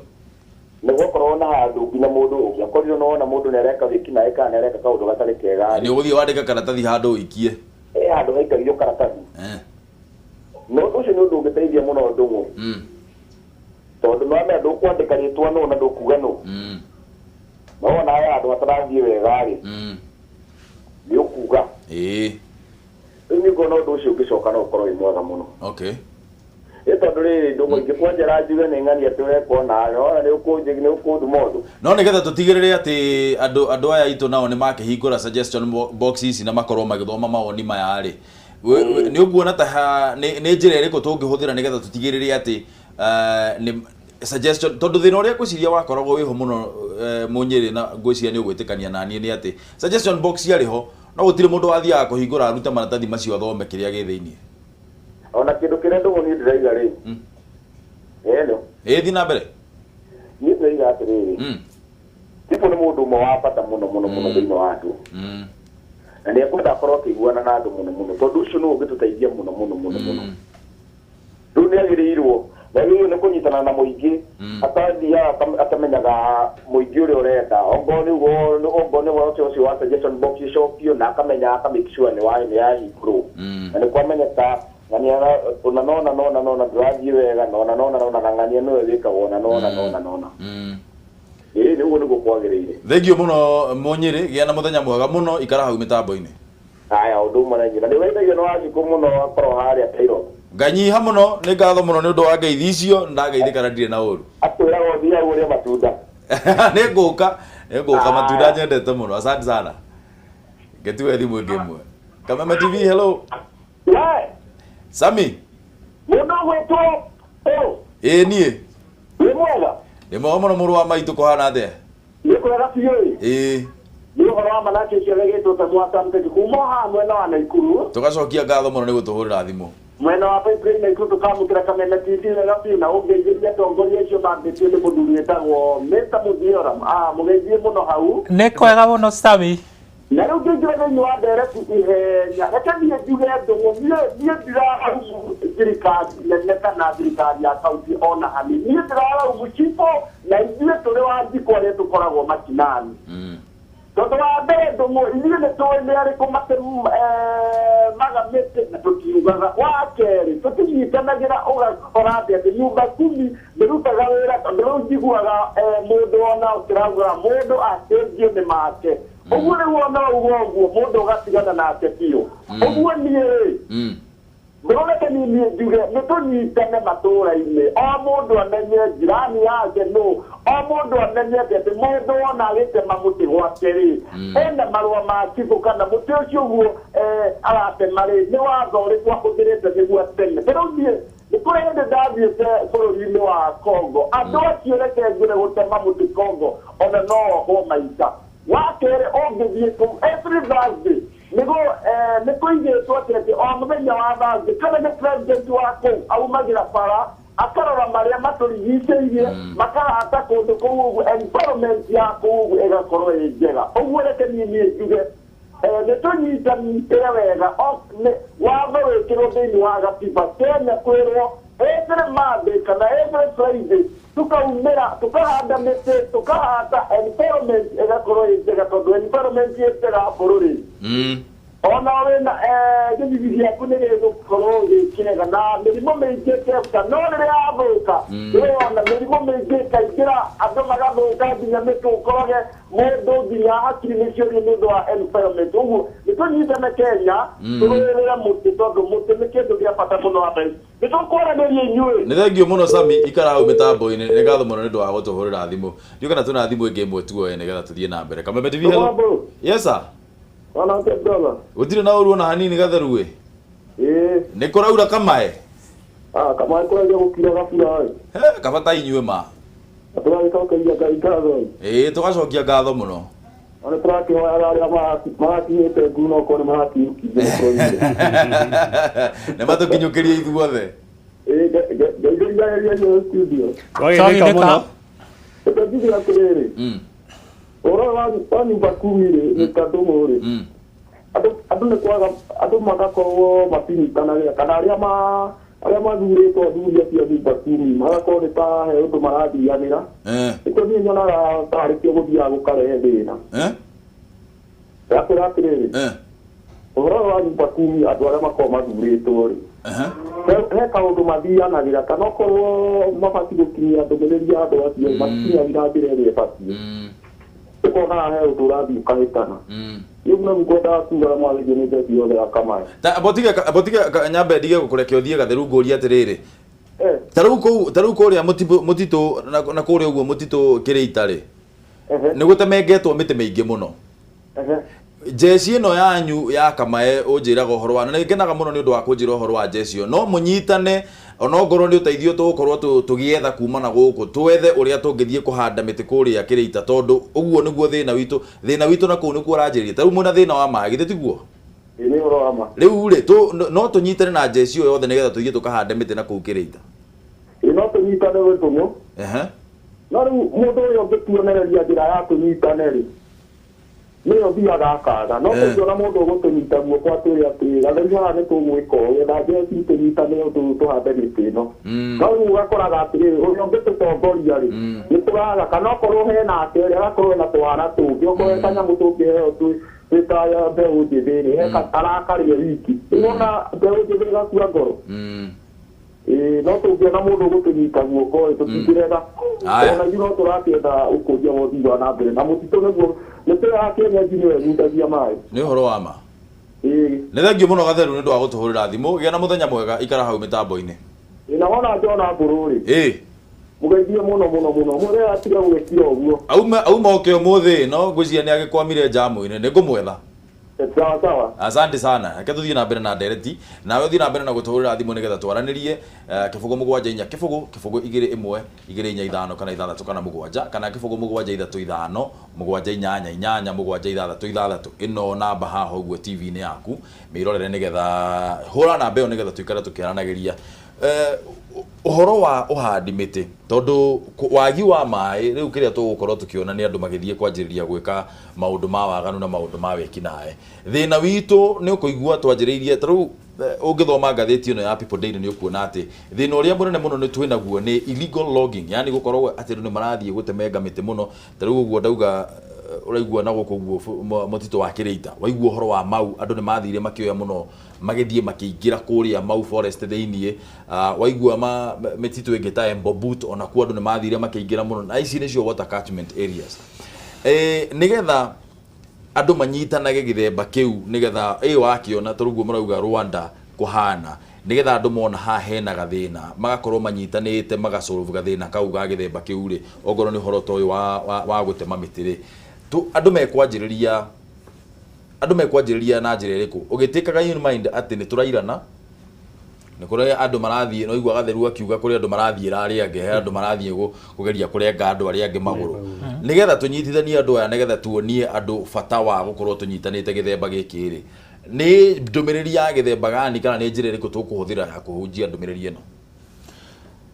Nĩ gwakorwo na handũ nginya mũndũ ũngĩakorirwo nĩwona mũndũ nĩ areka wĩkinaĩ kana nĩ areka kaũndũ gatarĩ kega Nĩ ũgũthiĩ wandĩke karatathi handũ ũikie. Handũ haikagio karatathi. Na ũndũ ũcio nĩ ũndũ ũngĩteithia mũno, ndũng'ũ, tondũ nĩwamenya ndũkwandĩka rĩtwa nũ na ndũkuga nũ. No wona he handũ hatarathiĩ wega rĩ, nĩ ũkuga. Rĩu nĩ nguona ũndũ ũcio ũngĩcoka no ũkorwo wĩ mwega mũno. Ĩ tondũ rĩrĩ, ndũng'ũ, ingĩkwanjara njuge nĩ ng'ani atĩ ũreka ona ona nĩ ũkũnduma ũndũ. No nĩgetha tũtigĩrĩre atĩ andũ aya aitũ nao nĩ makĩhingũra suggestion box ici na makorwo magĩthoma mawoni maya rĩ, nĩ ũkuona ta nĩ njĩra ĩrĩkũ tũngĩhũthĩra nĩgetha tũtigĩrĩre atĩ nĩ suggestion, tondũ thĩna ũrĩa ngwĩciria wakoragwo wĩho mũno, Mũnyĩrĩ, na ngwĩciria nĩ ũgwĩtĩkania naniĩ, nĩ atĩ suggestion box yarĩ ho no gũtirĩ mũndũ wathiaga kũhingũra arute maratathi macio athome kĩrĩa gĩ thĩiniĩ? Ona kĩndũ kĩrĩa, ndũng'ũ, niĩ ndĩraiga rĩ, hello? Ĩĩ, thiĩ na mbere. Niĩ ndĩraiga atĩrĩrĩ, Chifu nĩ mũndũ ũmwe wa bata mũno mũno mũno thĩinĩ wa andũ, na nĩ ekwenda akorwo akĩiguana na andũ mũno mũno, tondũ ũcio nĩwe ũngĩtũteithia mũno mũno mũno mũno. Rĩu nĩ agĩrĩirwo nĩ kũnyitana na mũingĩ, atathiaga akamenyaga mũingĩ ũrĩa ũrenda, ongorwo nĩ ũguo, ongorwo nĩ ũhoro ũcio wa suggestion box ĩcokio, na akamenya, aka make sure nĩ yahingũrwo na nĩ kwamenyeka ng'ania ona nona nona nona ndũrathiĩ wega nona nona nona na ng'ania nĩwe wĩkagwo na nona nona nona. Ĩĩ, nĩ ũguo nĩguo kwagĩrĩire. Thank you mũno, Mũnyĩrĩ. Gĩa na mũthenya mwega mũno, ikara hau mĩtambo-inĩ. Haya, ũndũ ũmwe na inyuĩ, na nĩ ũgeithagio nĩ Wanjikũ mũno, akorwo harĩa Cairo. Nganyiha muno nĩ ngatho muno nĩ ũndũ wa ngeithi icio ndageithĩka na ndirĩ na ũru. Atwĩraga ũthiaga ũrĩe matunda. Nĩ ngũka matunda nyendete mũno. Asante sana. Ngetiwe thimũ ĩngĩ ĩmwe. Kameme TV, hello. Sami. Mũndũ ũgwĩtwo ũ? Ĩĩ niĩ. Wĩ mwega? Nĩ mwega mũno mũrũ wa maitũ kũhana atĩa? Nĩ kwega biũ. Ĩĩ. Nĩ ũhoro wa manake ũcio wĩgĩtwo ta Mwasamteki kuma haha mwena wa Naikuru. Tũgacokia ngatho mũno nĩ gũtũhũrĩra thimũ. Mwena wa Pipeline Naikuru tũkamũkĩra Kameme TV wega biũ na ũngeithĩria atongoria acio mambĩtio nĩ mũthuri wĩtagwo Mr. Muthiora. Mũgeithie mũno hau. Nĩ kwega mũno Sami. Na rĩu ngĩingĩra thĩinĩ wa ndereti ihenya reke niĩ njuge ndũng'ũ niĩ ndiraraumu thirikari nene kana thirikari ya kaunti ona hanini. Niĩ ndĩraraumu cibũ na ithuĩ tũrĩ Wanjikũ arĩa tũkoragwo macinani. Tondũ wa mbere ndũng'ũ ithuĩ nĩ tũĩ nĩ arĩkũ matemaga mĩtĩ na tũtiugaga. Wa kerĩ tũtinyitanagĩra ũgakora atĩ nyumba kumi ndĩrutaga wĩra tondũ rĩu njiguaga mũndũ ona ũkĩrauga mũndũ acenjio nĩ make. Ũguo rĩu ona ũguo ũguo mũndũ ũgatigana nake biũ. Ũguo niĩ rĩ ndĩroreke niĩ njuge nĩ tũnyitane matũũra-inĩ o mũndũ amenye jirani yake nũ o mũndũ amenye atĩ mũndũ ona agĩtema mũtĩ gwake rĩ ena marũa ma cibũ kana mũtĩ ũcio ũguo aratema rĩ nĩ watho ũrĩkũ ahũthĩrĩte nĩguo ateme. Rĩu niĩ nĩ kũrĩ hĩndĩ ndathiĩte bũrũri-inĩ wa Congo andũ acio reke ngwĩre gũtema mũtĩ Congo ona no ohwo maita. Wa kerĩ ũngĩthiĩ kũu every Thursday nĩguo nĩ kũigĩtwo atĩ o mũthenya wa Thursday kana nĩ president wa kũu aumagĩra bara akarora marĩa matũrigicĩirie makahata kũndũ kũu ũguo environment ya kũu ũguo ĩgakorwo ĩ njega. Ũguo reke niĩ njuge nĩ tũnyitanĩre wega watho wĩkĩrwo thĩinĩ wa gatiba Kenya kwĩrwo every Monday kana every Friday tukaumĩra tukahanda mĩtĩ tukahata environment ĩgakorwo ĩ njega tondũ environment ĩ njega bũrũri ona wĩna gĩthithi gĩaku nĩ gĩgũkorwo gĩ kĩega na mĩrimũ mĩingĩ ĩkeka no rĩrĩa yathũka nĩwona mĩrimũ mĩingĩ ĩkaingĩra andũ magathũka nginya mĩtĩ ũkoroge mũndũ nginya hakiri nĩcio nĩ ũndũ wa environment. Ũguo nĩ tũnyitane Kenya tũrũĩrĩre mũtĩ tondũ mũtĩ nĩ kĩndũ gĩa bata mũno wa mbeca. Nĩ tũkwaranĩria inyuĩ. Nĩ thengio mũno Sami ikara hau mĩtambo-inĩ nĩ ngatho mũno nĩ ũndũ wa gũtũhũrĩra thimũ. Ndiũĩ kana twĩna thimũ ĩngĩ ĩmwe tuoe nĩgetha tũthiĩ na mbere. Kameme TV, hello. Yes sir. Gũtirĩ na ũru ona hanini gatheru ĩ. Nĩ kũraura kamae? Kamae kũragia gũkira gabura ĩ. He kaba ta inyuĩ ma. Tũragĩcokeria Ngai ngatho ĩ. Ĩĩ tũgacokia ngatho mũno. Ona tũrakĩhoyaga arĩa marakinyĩte nguno okorwo nĩ marakinyũkithia bũrũri-inĩ. Nĩ matũkinyũkĩrie ithuothe. Ĩĩ ngeithĩria inyuĩ studio. Twagĩthĩka mũno. Reke njuge atĩrĩrĩ. Ũhoro wa nyumba kumi rĩ nĩ ta ndũng'ũ rĩ andũ nĩ kwaga andũ magakorwo matinyitanagĩra kana arĩa mathurĩtwo athuri acio a nyumba kumi magakorwo nĩ ta he ũndũ marathianĩra. Nĩkĩo niĩ nyonaga tarĩ kĩo gũthiaga gũkarehe thĩna. Ndĩrakwĩra atĩrĩrĩ ũhoro wa nyumba kumi andũ arĩa makoragwo mathurĩtwo rĩ he kaũndũ mathianagĩra kana okorwo mabatiĩ gũkinyia ndũmĩrĩri ya andũ acio matikinyagĩra njĩra ĩrĩa ĩbatiĩ. Ũkonaga he ũndũ ũrathiĩ ũkahĩtana. Rĩu no ngwendaga kuga mwarĩrie nĩ ndethi yothe ya Kamae. Botige nyambe ndige gũkũreke ũthiĩ gatheru ngũrie atĩrĩrĩ. Ta rĩu kũrĩa mũtitũ na kũrĩa ũguo mũtitũ Kĩrĩita rĩ nĩ gũtemengetwo mĩtĩ mĩingĩ mũno. Njeci ĩno yanyu ya Kamae ũnjĩraga ũhoro wa na nĩngenaga mũno nĩ ũndũ wa kũnjĩra ũhoro wa njeci ĩyo no mũnyitane onongorwo nĩ ũteithio tũgũkorwo tũgĩetha kuma na gũkũ twethe ũrĩa tũngĩthiĩ kũhanda mĩtĩ kũrĩa Kĩrĩita tondũ ũguo nĩguo thĩna witũ na kũu nĩkuo ũranjĩrĩria. Ta rĩu mwĩna thĩna wa maĩ githĩ tiguo? Nĩ ũhoro wa ma. Rĩu rĩ no tũnyitane na njeci ĩyo yothe nĩgetha tũthiĩ tũkahande mĩtĩ na kũu Kĩrĩita. Ĩĩ no tũnyitane wĩ Ndũng'ũ. No rĩu mũndũ ũrĩa ũngĩtuonereria njĩra ya tũnyitane rĩ nĩyo thiaga akaga no tũngĩona mũndũ ũgũtũnyita guoko atwĩre atĩ gatheri haha nĩ tũgwĩka ũũ na njeci tũnyitane ũndũ tũhande mĩtĩ ĩno. No rĩu ũgakoraga atĩrĩrĩ ũrĩa ũngĩtũtongoria rĩ nĩ tũraga kana okorwo hena ake rĩ agakorwo ena twana tũngĩ okorwo he kanyamũ tũngĩheo twĩ ta mbeũ njĩthĩ rĩ he arakarĩa wiki. Rĩu ona mbeũ njĩthĩ ĩgakua ngoro. No tũngĩona mũndũ ũgũtũnyita guoko ĩ tũtingĩrega. Ona ithuĩ no tũrakĩenda ũkũria wa ũthii wa na mbere na mũtitũ nĩguo mĩtĩ ya kĩenyenji nĩyo ĩgutagia maĩ. Nĩ ũhoro wa ma. Nĩ thengiũ mũno Gatheru nĩ ũndũ wa gũtũhũrĩra thimũ. Gĩa na mũthenya mwega, ikara hau mĩtambo-inĩ. Na wona Jona Mbũrũ rĩ. Ĩĩ. Mũgeithie mũno mũno mũno. Mwĩre atige gwĩkira ũguo. Auma oke ũmũthĩ no ngwĩciria nĩ agĩkwamire njamu-inĩ, nĩ ngũmwetha. Sawa sawa. Asante sana. Reke tũthiĩ na mbere na ndereti. Nawe ũthiĩ na mbere na gũtũhũrĩra thimũ nĩgetha twaranĩrie 0 7 4 0 0 2 1 2 4 5 kana 6 kana 7 kana 0 7 3 5 7 8 8 7 6 6. Ĩno namba haha ũguo TV-inĩ yaku mĩrorere nĩgetha hũra namba ĩyo nĩgetha tũikare tũkĩaranagĩria. Ũhoro wa ũhandi mĩtĩ tondũ wagi wa maĩ rĩu kĩrĩa tũgũkorwo tũkĩona nĩ andũ magĩthiĩ kwanjĩrĩria gwĩka maũndũ ma waganu na maũndũ ma wĩkinaĩ. Thĩna witũ nĩ ũkũigua twanjĩrĩirie ta rĩu ũngĩthoma ngathĩti ĩno ya People Daily nĩ ũkuona atĩ thĩna ũrĩa mũnene mũno nĩ twĩnaguo nĩ illegal logging, yani gũkorwo atĩ andũ nĩ marathiĩ gũtemenga mĩtĩ mũno. Ta rĩu ũguo ndauga ũraigua na gũkũ ũguo mũtitũ wa Kĩrĩita, waigua ũhoro wa Mau andũ nĩ mathire makĩoya mũno magĩthiĩ makĩingĩra kũrĩa Mau forest thĩiniĩ. Waigua mĩtitũ ĩngĩ ta Embobut ona kuo andũ nĩ mathire makĩingĩra mũno, na ici nĩcio water catchment areas. Nĩgetha andũ manyitanage gĩthemba kĩu nĩgetha wakĩona ta rĩu mũrauga Rwanda kũhana, nĩgetha andũ mona haha hena gathĩna magakorwo manyitanĩte magasolve gathĩna kau ga gĩthemba kĩu rĩ, ongorwo nĩ ũhoro ta ũyũ wa gũtema mĩtĩ rĩ, andũ mekwanjĩrĩria na njĩra ĩrĩkũ ũgĩtĩkaga in mind atĩ nĩ tũrairana, nĩ kũrĩ andũ marathiĩ, no igua Gatheru akiuga kũrĩ andũ marathiĩra arĩa angĩ, he andũ marathiĩ kũgeria kũrenga andũ arĩa angĩ magũrũ, nĩgetha tũnyitithanie andũ aya, nĩgetha tuonie andũ bata wa gũkorwo tũnyitanĩte gĩthemba gĩkĩ rĩ, nĩ ndũmĩrĩri ya gĩthemba gani kana nĩ njĩra ĩrĩkũ tũkũhũthĩra ya kũhunjia ndũmĩrĩri ĩno?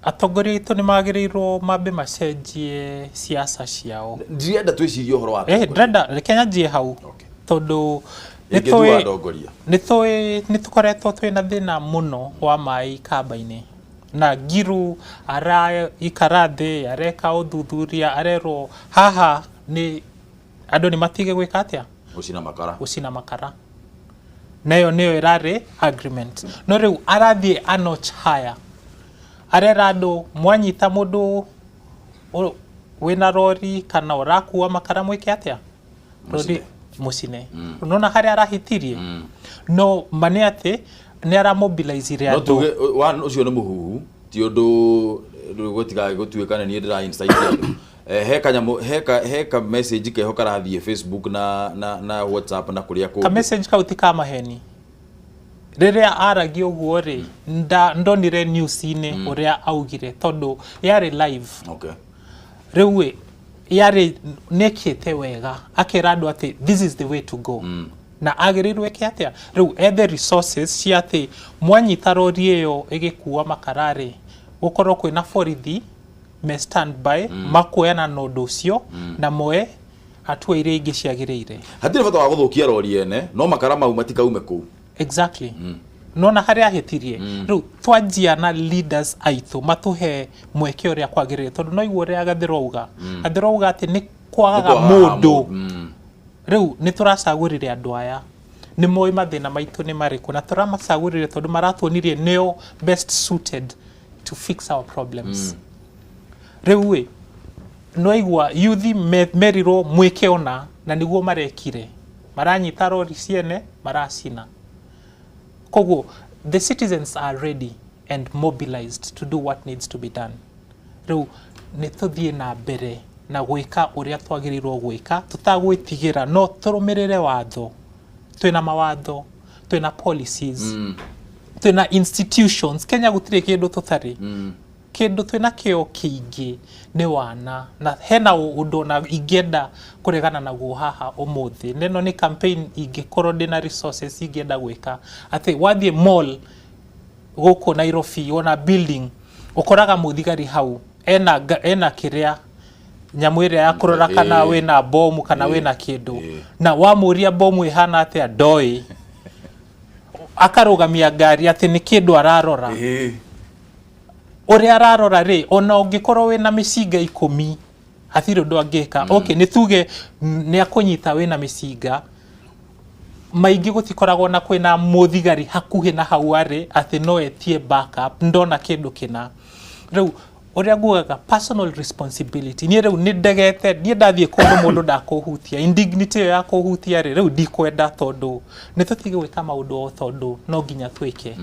Atongoria aitũ nĩ magĩrĩirwo mambe macenjie siasa ciao. Ndirenda twĩcirie ũhoro wa ndĩrenda reke nyanjie hau tondũ nĩ tũkoretwo twĩna thĩna mũno wa maĩ kamba-inĩ, na Ngiru araikara thĩ areka ũthuthuria arerwo haha nĩ andũ nĩ matige gwĩka atĩa, gũcina makara, nayo nĩyo ĩrarĩ agreement. No rĩu arathiĩ a notch higher, arera andũ mwanyita mũndũ wĩna rori kana ũrakua makara mwĩke atĩa, mũcine. Unaona harĩa arahĩtirie. No ma nĩ atĩ nĩ aramobilizire andũ. No tuge ũcio nĩ mũhuhu, ti ũndũ gũtigae gũtuĩka nĩ niĩ ndĩra incite andũ. He ka message keho karathiĩ Facebook na WhatsApp na kũrĩa kũngĩ. Ka message kau ti ka maheni. Rĩrĩa aragia ũguo rĩ, ndonire news-inĩ ũrĩa augire tondũ yarĩ live. Okay. Rĩu yarĩ nĩkĩte wega akĩra andũ atĩ this is the way to go. Na agĩrĩirwo eke atĩa? Rĩu ethe resources cia atĩ mwanyita rori ĩyo ĩgĩkua makara rĩ, gũkorwo kwĩna borithi me standby makuoyana na ũndũ ũcio na moe hatua iria ingĩ ciagĩrĩire. Hatirĩ bata wa gũthũkia rori ene, no makara mau matikaume kũu. Exactly. Nona harĩa ahĩtirie. Rĩu twanjia na leaders aitũ matũhe mweke ũrĩa kwagĩrĩire, tondũ no igua ũrĩa Gatheru auga. Gatheru auga atĩ nĩ kwagaga mũndũ. Rĩu nĩ tũracagũrire andũ aya, nĩ moĩ mathĩna maitũ nĩ marĩkũ, na tũramacagũrire tondũ maratuonirie nĩo best suited to fix our problems. Rĩu ĩ no igua youth merirwo mwĩke ona, na nĩguo marekire, maranyita rori ciene maracina. Koguo the citizens are ready and mobilized to do what needs to be done. Rĩu nĩ tũthiĩ na mbere na gwĩka ũrĩa twagĩrĩirwo gwĩka tũtagwĩtigĩra, no tũrũmĩrĩre watho. Twĩna mawatho, twĩna policies, twĩna institutions. Kenya gũtirĩ kĩndũ tũtarĩ. Kĩndũ twĩna kĩo kĩingĩ nĩ wana, na hena ũndũ na ingĩenda kũregana naguo haha ũmũthĩ. Neno nĩ campaign ingĩkorwo ndĩna resources ingĩenda gwĩka atĩ wathiĩ mall gũkũ Nairobi wona building ũkoraga mũthigari hau ena kĩrĩa nyamũ ĩrĩa ya kũrora kana wĩna bomu kana wĩna kĩndũ, na wamũria bomu ĩhana atĩa ndoĩ, akarũgamia ngari atĩ nĩ kĩndũ ararora. Ũrĩa ararora rĩ, ona ũngĩkorwo wĩna mĩcinga 10 hatirĩ ũndũ angĩka. Okay, nĩ tuge nĩ akũnyita wĩna mĩcinga maingĩ, gũtikoragwo na kwĩna mũthigari hakuhĩ na hau arĩ atĩ no etie backup, ndona kĩndũ kĩna. Rĩu Ũrĩa ngugaga, personal responsibility. Niĩ rĩu nĩ ndegete, niĩ ndathiĩ kũndũ mũndũ ndakũhutia, indignity ĩyo ya kũhutia rĩ, rĩu ndikwenda, tondũ nĩ tũtige gwĩka maũndũ o tondũ no nginya twĩke.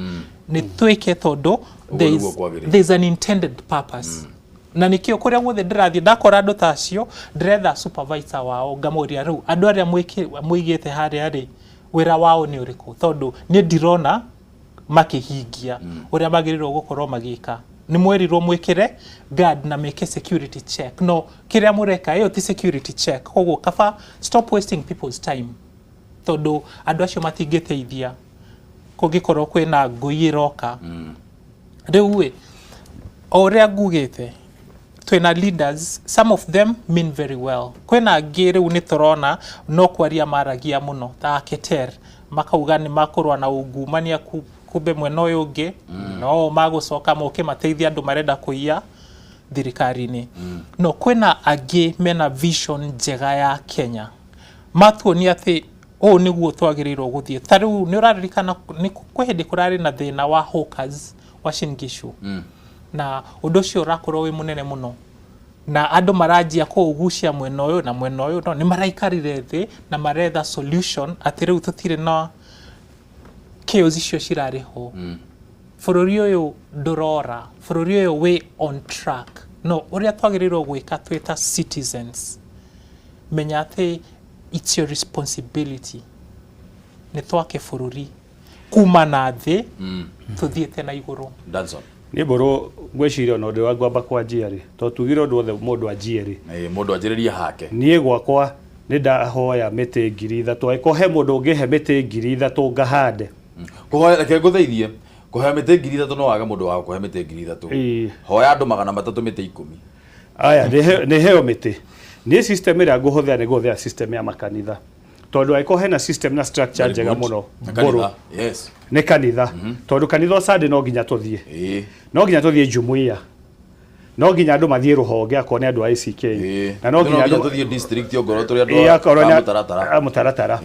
Nĩ twĩke tondũ there is, nĩguo kwagĩrĩire. There is an intended purpose. Na nĩkĩo kũrĩa guothe ndĩrathiĩ ndakora andũ ta acio, ndĩretha supervisor wao, ngamũria, rĩu andũ arĩa mũigĩte harĩa rĩ, wĩra wao nĩ ũrĩkũ? Tondũ niĩ ndirona makĩhingia ũrĩa magĩrĩirwo gũkorwo magĩka. Nĩ mwerirwo mwĩkĩre guard na meke security check, no kĩrĩa mũreka ĩyo ti security check. Koguo kaba stop wasting people's time, tondũ andũ acio matingĩteithia kũngĩkorwo kwĩna ngũi ĩroka. Rĩu ĩ, o ũrĩa ngugĩte, twĩna leaders, some of them mean very well. Kwĩna angĩ rĩu nĩ tũrona no kwaria maragia mũno, ta Keter, makauga nĩ makũrũa na ungumania, kumbe mwena ũyũ ũngĩ no magũcoka moke mateithie andũ marenda kũiya thirikari-inĩ. No kwĩna angĩ mena vision njega ya Kenya, matuonia atĩ ũũ nĩguo twagĩrĩirwo gũthiĩ. Ta rĩu nĩ ũraririkana nĩ kwĩ hĩndĩ kũrarĩ na thĩna wa hawkers wa Gishu, na ũndũ ũcio ũrakorwo wĩ mũnene mũno, na andũ maranjia kũũgucia mwena ũyũ na mwena ũyũ, no nĩ maraikarire thĩ na maretha solution atĩ rĩu tũtirĩ na chaos icio cirarĩ ho. Bũrũri ũyũ ndũrora, bũrũri ũyũ wĩ on track. No ũrĩa twagĩrĩirwo gwĩka twĩ ta citizens, menya atĩ it's your responsibility nĩ twake bũrũri kuma na thĩ tũthiĩte na igũrũ. Danson. Niĩ mbũrũ ngwĩciria ona ũndũ wa ngwamba kwanjia rĩ, tondũ tugire ũndũ wothe mũndũ anjie rĩ. Mũndũ anjĩrĩrie hake. Niĩ gwakwa nĩ ndahoya mĩtĩ 3,000, angĩkorwo he mũndũ ũngĩhe mĩtĩ 3,000 ngahande. Kũhoya, reke ngũteithie. Kũhoya mĩtĩ 3,000, no wage mũndũ wa gũkũhe mĩtĩ 3,000. Hoya andũ 300 mĩtĩ 10. Aya, nĩ heo mĩtĩ. Niĩ system ĩrĩa ngũhũthĩra nĩ ngũhũthĩra system ya makanitha, tondũ angĩkorwo hena system na structure Very njega good. mũno Na mbũrũ kanitha, yes. Nĩ kanitha, tondũ kanitha o Sunday no nginya tũthiĩ, no nginya tũthiĩ jumuiya, no nginya andũ mathiĩ rũhonge akorwo nĩ andũ a ACK, na no No nginya nginya andũ tũthiĩ district ongorwo tũrĩ andũ akorwo a nĩ mũtaratara. A mũtaratara.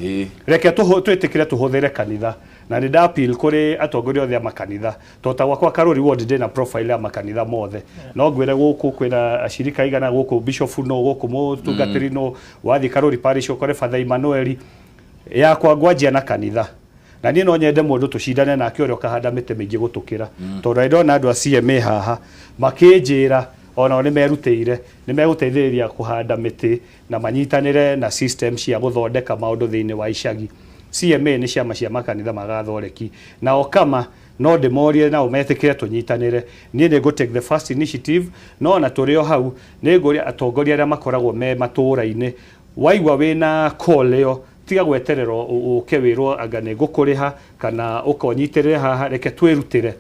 Reke twĩtĩkĩre tũhũthĩre kanitha, na nĩ nda appeal kũrĩ atongoria othe a makanitha, tondũ ta gwakwa Karori ward ndĩna profile ya makanitha mothe. No ngwĩre gũkũ kwĩna acirika igana, gũkũ bishop no gũkũ mũtungatĩri no wathiĩ Karori parish ũkore Father Emmanuel. Yakwa ngwanjia na kanitha, na niĩ no nyende mũndũ tũcindane nake ũrĩa ũkahanda mĩtĩ mĩingĩ gũtũkĩra, tondũ nĩ ndona andũ a CMA haha makĩnjĩra onao nĩ merutĩire nĩ megũteithĩrĩria kũhanda mĩtĩ na manyitanĩre na system cia gũthondeka maũndũ thĩinĩ wa icagi. CMA nĩ ciama cia makanitha ma Gathoreki, nao kama no ndĩmorie nao metĩkĩre tũnyitanĩre. Niĩ nĩ ngũ take the first initiative, no ona tũrĩ o hau nĩ ngũria atongoria arĩa makoragwo me matũũra-inĩ, waigua wĩna call ĩyo, tiga gweterera ũke wĩrwo anga nĩ ngũkũrĩha kana ũkonyitĩrĩre haha. Reke twĩrutĩre,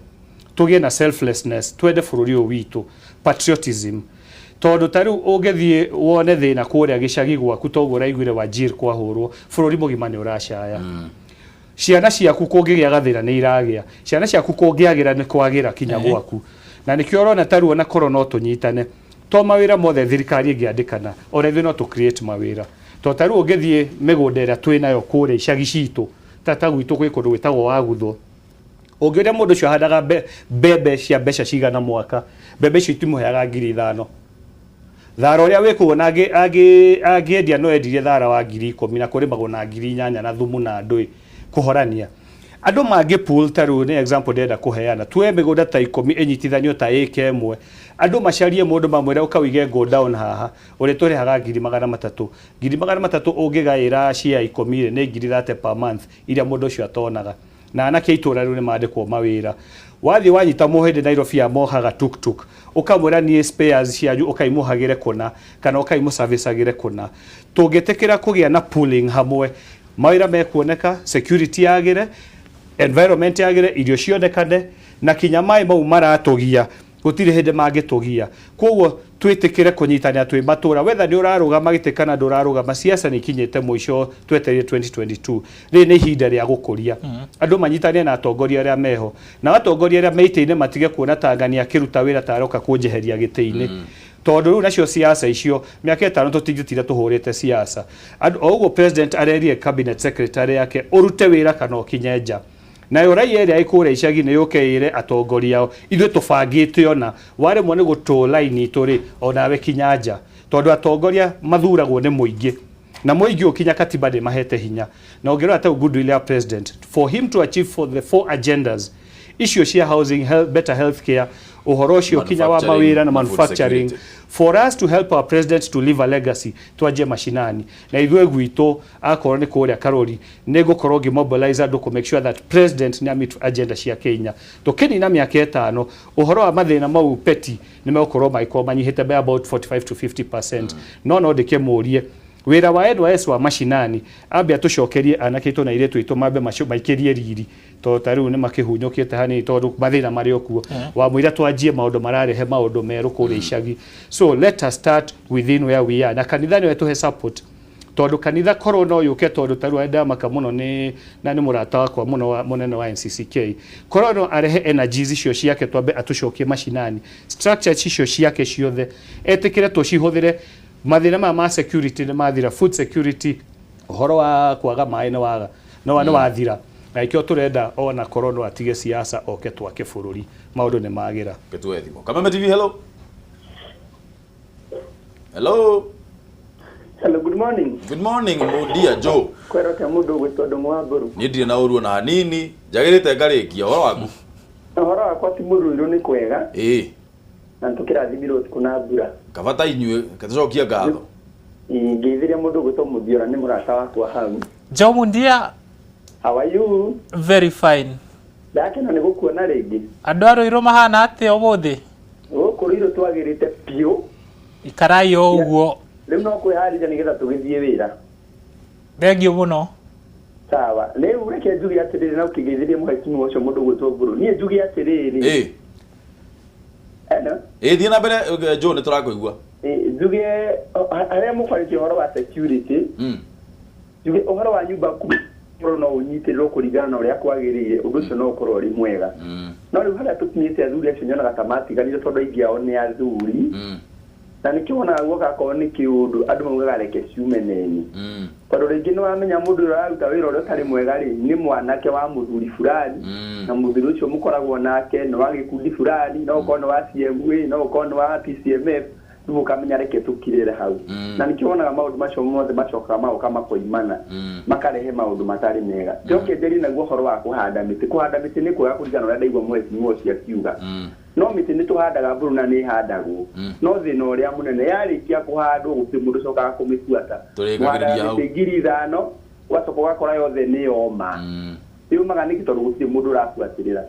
tũgĩe na selflessness, twende bũrũri ũyũ witũ, patriotism, tondũ ta rĩu ũngĩthiĩ wone thĩna kũrĩa gĩcagi gwaku, toguo ũraiguire Wajir kwahũrwo, bũrũri mũgima nĩ ũracaya. Ciana ciaku kũngĩgĩa gathĩna nĩ iragĩa, ciana ciaku kũngĩagĩra nĩ kwagĩra kinya gwaku. Na nĩkĩo ũrona ta rĩu ona korwo no tũnyitane, to mawĩra mothe thirikari ĩngĩandĩkana, ona ithuĩ no tũ create mawĩra, tondũ ta rĩu ũngĩthiĩ mĩgũnda ĩrĩa twĩ nayo kũrĩa icagi citũ, ta gwitũ gwĩ kũndũ gwĩtagwo Waguthwo, ũngĩũria mũndũ ũcio ahandaga mbembe cia mbeca cigana mwaka, mbembe icio itimũheaga 5,000. Thara ũrĩa wĩ kũu ona angĩendia no endirie thara wa 10,000, na kũrĩmagwo na 8,000 na thumu na ndũĩ kũhorania. Andũ mangĩ pool, ta rĩu nĩ example ndĩrenda kũheana, tuoe mĩgũnda ta 10 ĩnyitithanio ta ĩka ĩmwe, andũ macarie mũndũ mamwĩre ũka wĩige go down haha ũrĩa tũrĩhaga 300,000. 300,000 ũngĩgaĩra cia 10 rĩ, nĩ 30,000 per month iria mũndũ ũcio atonaga. Na anake a itũra rĩu nĩ mandĩkwo mawĩra. Wathiĩ wanyita mũhĩndĩ Nairobi amohaga tuktuk, ũkamwĩra niĩ spares cianyu ũkaimũhagĩre kũna kana ũkaimũservicagĩre kũna. Tũngĩtĩkĩra kũgĩa na pooling hamwe, mawĩra mekuoneka, security yagĩre, environment yagĩre, irio cionekane, na kinya maĩ mau maratũgia gũtirĩ hĩndĩ mangĩtũgia. Koguo twĩtĩkĩre kũnyitanĩra twĩ matũra, wetha nĩ ũrarũgama gĩtĩ kana ndũrarũgama, siasa nĩ ikinyĩte mũico. Twetereire 2022, rĩrĩ nĩ ihinda rĩa gũkũria. Andũ manyitanĩre na atongoria arĩa meho, na atongoria arĩa me itĩ-inĩ matige kuona ta ng'ania akĩruta wĩra ta aroka kũnjeheria gĩtĩ-inĩ, tondũ rĩu nacio siasa icio mĩaka 5 tũtingĩtinda tũhũrĩte siasa. Andũ o ũguo president arerire cabinet secretary yake ũrute wĩra kana ũkinye nja. Nayo raia ĩrĩa ĩkũrĩa icagi-inĩ yũke ĩre atongoria ao ithuĩ tũbangĩte ona waremwo nĩ gũtũ line itũ rĩ onawe kinya nja tondũ atongoria mathuragwo nĩ mũingĩ na mũingĩ ũkinya katiba nĩ mahete hinya na ũngĩrora ta goodwill ya president for him to achieve for the four agendas icio cia housing, health, better health care, ũhoro ũcio kinya wa mawĩra na manufacturing, for us to help our president to leave a legacy twanjie mashinani na ithuĩ gwitũ akorwo nĩ kũrĩa Karori nĩ ngũkorwo ngĩ-mobilize andũ kũ make sure that president nĩ meet agenda cia Kenya tũkĩnina mĩaka ĩtano ũhoro wa mathĩna mau petty nĩ megũkorwo magĩkorwo manyihĩte by about 45 to 50%. No ndĩkĩmũrie wĩra wa NYS wa mashinani ambe atũcokerie anake aitũ na airĩtu aitũ mambe maikĩrie riri tondũ ta rĩu nĩ makĩhunyũkĩte hanini tondũ mathĩna marĩ o kuo wamwĩra twanjie maũndũ mararehe maũndũ merũ kũrĩa icagi. So let us start within where we are na kanitha nĩwe tũhe support tondũ kanitha korwo no yũke tondũ ta rĩu ndamaka mũno nĩ na nĩ mũrata wakwa mũno mũnene wa NCCK korwo no arehe energies icio ciake twambe atũcokie mashinani structures icio ciake ciothe etĩkĩre tũcihũthĩre mathĩna maya ma security nĩ mathira, food security ũhoro wa kwaga maĩ nĩ waga nĩ wathira na ikĩo tũrenda ona korwo no atige siasa oke twake bũrũri maũndũ nĩ magĩra. Ketue thimũ. Kameme TV, hello. Hello. Hello, good morning. Good morning, Mundia Joe. Kwero ta mundu gwitwo Ndung'u wa Mburu. Niĩ ndirĩ na ũru ona hanini, njagĩrĩte ngarĩkia ũhoro waku. Ũhoro wakwa ti mũrũirũ nĩ kwega. Ĩĩ. Na nĩtũkĩrathimirwo ũtukũ na mbura. Kabata inyuĩ, tũcokia ngatho. Ngeithirie mũndũ gwĩtwo Mũthiora nĩ mũrata wakwa hau. Joe Mundia. How are you? Very fine. Ndakena nĩ gũkuona rĩngĩ. Andũ a Rũirũ mahana atĩa ũmũthĩ? Gũkũ Rũirũ twagĩrĩte biũ. Ikarai o ũguo. Rĩu no kwĩharĩria nĩgetha tũgĩthiĩ wĩra. Thengiũ mũno. Sawa. Rĩu reke njuge atĩrĩrĩ na ũkĩgeithirie mũhecimiwa ũcio mũndũ gwĩtwo Mburu. Niĩ njuge atĩrĩrĩ. Ĩĩ. Hello. Ĩĩ thiĩ na mbere Joe nĩ tũrakũigua. Njuge harĩa mũkwarĩtie ũhoro wa security. Njuge ũhoro wa nyumba kumi no ũnyitĩrĩrwo kũringana na ũrĩa kwagĩrĩire ũndũ ũcio no ũkorwo ũrĩ mwega. No rĩu harĩa tũkinyĩte athuri acio nyonaga ta matiganire tondũ aingĩ ao nĩ athuri. Na nĩkĩo wonaga guoka akorwo nĩ kĩũndũ andũ maugaga reke ciume neni. Tondũ rĩngĩ nĩ wamenya mũndũ ũrĩa ũraruta wĩra ũrĩa ũtarĩ mwega rĩ nĩ mwanake wa mũthuri fulani na mũthuri ũcio mũkoragwo nake nĩ wa gĩkundi fulani no ũkorwo nĩ wa CMA no ũkorwo nĩ wa PCMF rĩu ũkamenya reke tũkirĩre hau. Na nĩkĩo wonaga maũndũ macio mothe macokaga magoka makoimana makarehe maũndũ matarĩ mega. Njoke njarie naguo ũhoro wa kũhanda mĩtĩ. Kũhanda mĩtĩ nĩ kwega kũringana na ũrĩa ndaigua mũhecimiwa ũcio akiuga. No mĩtĩ nĩ tũhandaga mburu na nĩ ĩhandagwo. No thĩna ũrĩa mũnene yarĩkia kũhandwo gũtirĩ mũndũ ũcokaga kũmĩbuata. Tũrĩkagĩrĩria hau. Mĩtĩ 5,000 ũgacoka ũgakora yothe nĩ yoma. Yũmaga nĩkĩ tondũ gũtirĩ mũndũ ũrabuatĩrĩra.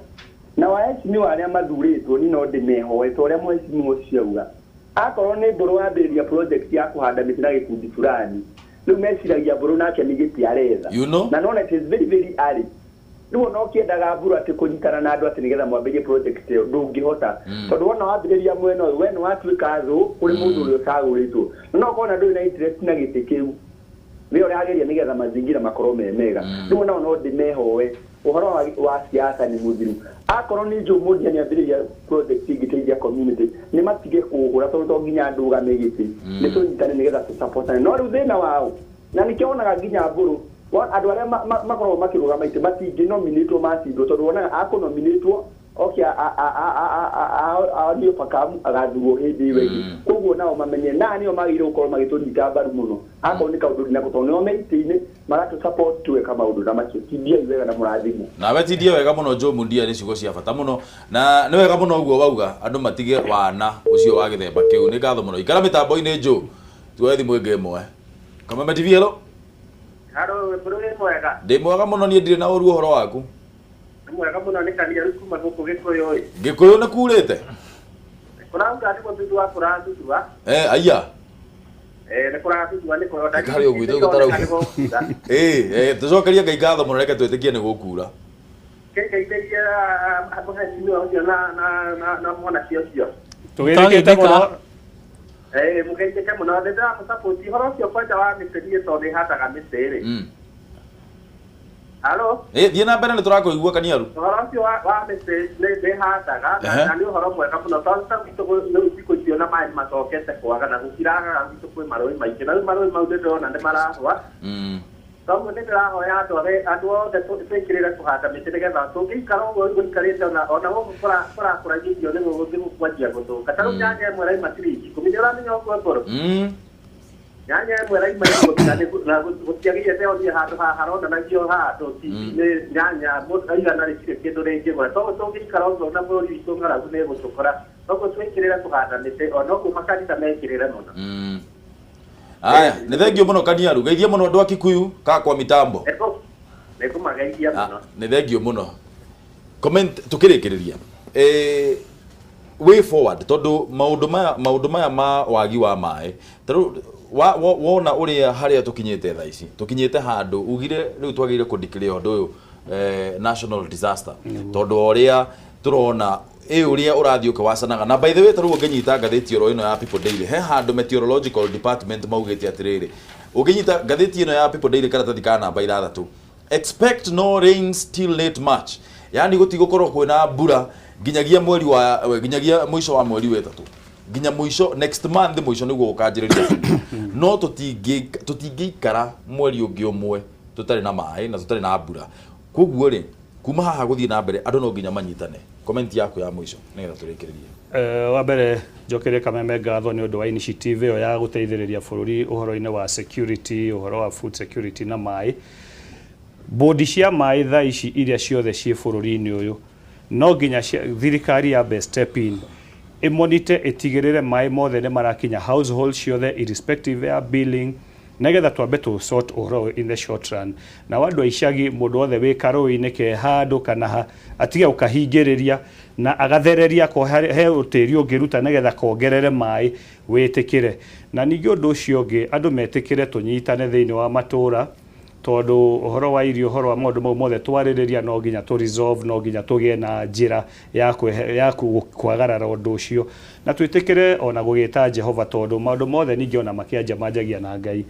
Na wahecimiwa arĩa mathurĩtwo niĩ no ndĩmehoe ta ũrĩa mũhecimiwa ũcio auga. Akorwo nĩ Mburu wambĩrĩria project ya kũhanda mĩtĩ na gĩkundi fulani rĩu meciragia Mburu nake nĩ gĩtĩ aretha. Na nona it is very very early. Rĩu ona ũkĩendaga Mburu atĩ kũnyitana na andũ atĩ nĩgetha mwambĩrĩrie project ĩyo ndũngĩhota. Tondũ wona wambĩrĩria mwena ũyũ we nĩ watuĩka thũ kũrĩ mũndũ ũrĩa ũcagũrĩtwo. Na no ũkorwo na ndũrĩ na interest na gĩtĩ kĩu. We ũrageria nĩgetha mazingira makorwo me mega. Rĩu onao no ndĩmehoe ũhoro wa siasa nĩ mũthiru. Akorwo nĩ Joe Mundia nĩambĩrĩria project ĩngĩteithia community nĩ matige kũhũra tondũ to nginya ndũgame gĩtĩ. Nĩ tũnyitane nĩgetha tũsupportane. No rĩu thĩna wao na nĩkĩo wonaga nginya Mburu andũ arĩa makoragwo makĩrũgama itĩ matingĩnominĩtwo macindwo tondũ wonaga akũnominĩtwo oke aonio bakamu agathurwo hĩndĩ ĩyo ĩngĩ. Koguo nao mamenye na nĩo magĩrĩirwo gũkorwo magĩtũnyita mbaru mũno akorwo nĩ kaũndũ ndinako tondũ nĩo me itĩ-inĩ magatũ support tweka maũndũ ta macio. Tindiai wega na mũrathimwo. Nawe tindie wega mũno Joe Mundia nĩ ciugo cia bata mũno na nĩ wega mũno ũguo wauga andũ matige wana ũcio wa gĩthemba kĩu. Nĩ ngatho mũno. Ikara mĩtambo-inĩ Joe tuoe thimũ ĩngĩ ĩmwe. Kameme TV, hello. Hello, Mburu nĩ mwega. Ndĩ mwega mũno niĩ ndirĩ na ũru ũhoro waku. Mwega mũno nĩ Kania rĩu kuma gũkũ Gĩkũyũ ĩ. Gĩkũyũ nĩ kurĩte? Kũraura nĩ gũtutua kũratutua. Aya. Nĩ kũratutua nĩ kũronda. Karĩ ũguo gũtaraura. Tũcokerie Ngai ngatho mũno reke twĩtĩkie nĩ gũkura. Kĩngeithĩrie mũhecimiwa ũcio na mwanake ũcio. Tũgeithĩkĩte mũno. Mũgeithĩke mũno nĩ ndĩramũsupport ũhoro ũcio kwanja wa mĩtĩ niĩ tondũ nĩ handaga mĩtĩ rĩ. Halo. Thiĩ na mbere nĩ tũrakũigua Kaniaru. Ũhoro ũcio wa mĩtĩ nĩ handaga na nĩ ũhoro mwega mũno tondũ ta gwitũ rĩu thikũ icio na maĩ macokete kwaga na gũtiragaga gwitũ kwĩ marũĩ maingĩ na rĩu marũĩ mau nĩ ndĩrona nĩ marahũa. Koguo nĩ ndĩrahoya andũ arĩa andũ othe twĩkĩrĩre kũhanda mĩtĩ nĩgetha tũngĩikara ũguo gũikarĩte ona gũkũ kũrakũragia irio nĩ gũgũthiĩ kwanjia gũthũka. Ta rĩu nyanya ĩmwe ĩraima ciringi 10, nĩ ũramenya ũguo ngũrũ? Nyanya ĩmwe ĩraima 10 na gũtiagĩrĩire te ũthiĩ handũ haha haronanagio handũ nĩ nyanya mũndũ aigana rĩtirĩ kĩndũ rĩngĩgũra. Koguo tũngĩikara ũguo na bũrũri witũ ng'aragu nĩ ĩgũtũkora. Koguo twĩkĩrĩre kũhanda mĩtĩ ona ũguo makanitha mekĩrĩre mũno. Aya, nĩ thengio mũno Kaniaru, geithie mũno andũ a Kikuyu ka kwa mitambo. Nĩngũmageithia mũno. Nĩ thengio mũno. Comment tukĩrĩkĩrĩria. Way forward tondũ maũndũ maya ma wagi wa maĩ tarĩu wona ũrĩa harĩa tũkinyĩte thaa ici, tũkinyĩte handũ ugire rĩu twagĩrĩire kũ declare ũndũ ũyũ national disaster tondũ ũrĩa tũrona ũrĩa ũrathiĩ ũkĩwacanaga. Na by the way, tarĩu ũngĩnyita ngathĩti oro ĩno ya People Daily, he handũ meteorological department maugĩte atĩrĩrĩ, ũngĩnyita ngathĩti ĩno ya People Daily karatathi ka namba 6, expect no rains till late March, yani gũtigũkorwo kwĩna mbura nginyagia mweri wa nginyagia mũico wa mweri wa 3, nginya mũico next month mũico nĩguo gũkanjĩrĩria. No tũtingĩikara mweri ũngĩ ũmwe tũtarĩ na maĩ na tũtarĩ na mbura. Koguo rĩ, kuma haha gũthiĩ na mbere andũ no nginya manyitane. Comment yaku ya mũico nĩgetha tũrĩkĩrĩrie. Wa mbere njokerie Kameme ngatho nĩ ũndũ wa initiative ĩyo ya gũteithĩrĩria bũrũri ũhoro-inĩ wa security, ũhoro wa food security na maĩ. Bodi cia maĩ thaa ici iria ciothe ciĩ bũrũri-inĩ ũyũ no nginya thirikari yambe step in ĩmonite, ĩtigĩrĩre maĩ mothe nĩ marakinya household ciothe irrespective ya billing, nĩgetha twambe tũ sort ũhoro in the short run. Na andũ a icagi, mũndũ wothe wĩ karũĩ-inĩ ke handũ kana ha, atige gũkahingĩrĩria na agathereria ko he ũtĩri ũngĩruta nĩgetha kongerere maĩ wĩtĩkĩre. Na ningĩ ũndũ ũcio ũngĩ, andũ metĩkĩre tũnyitane thĩinĩ wa matũra, tondũ ũhoro wa irio, ũhoro wa maũndũ mau mothe twarĩrĩria no nginya tũ resolve, no nginya tũgĩe na njĩra ya kwagarara ũndũ ũcio, na twĩtĩkĩre ona gũgĩta Jehova, tondũ maũndũ mothe ningĩ ona makĩanja manjagia na Ngai.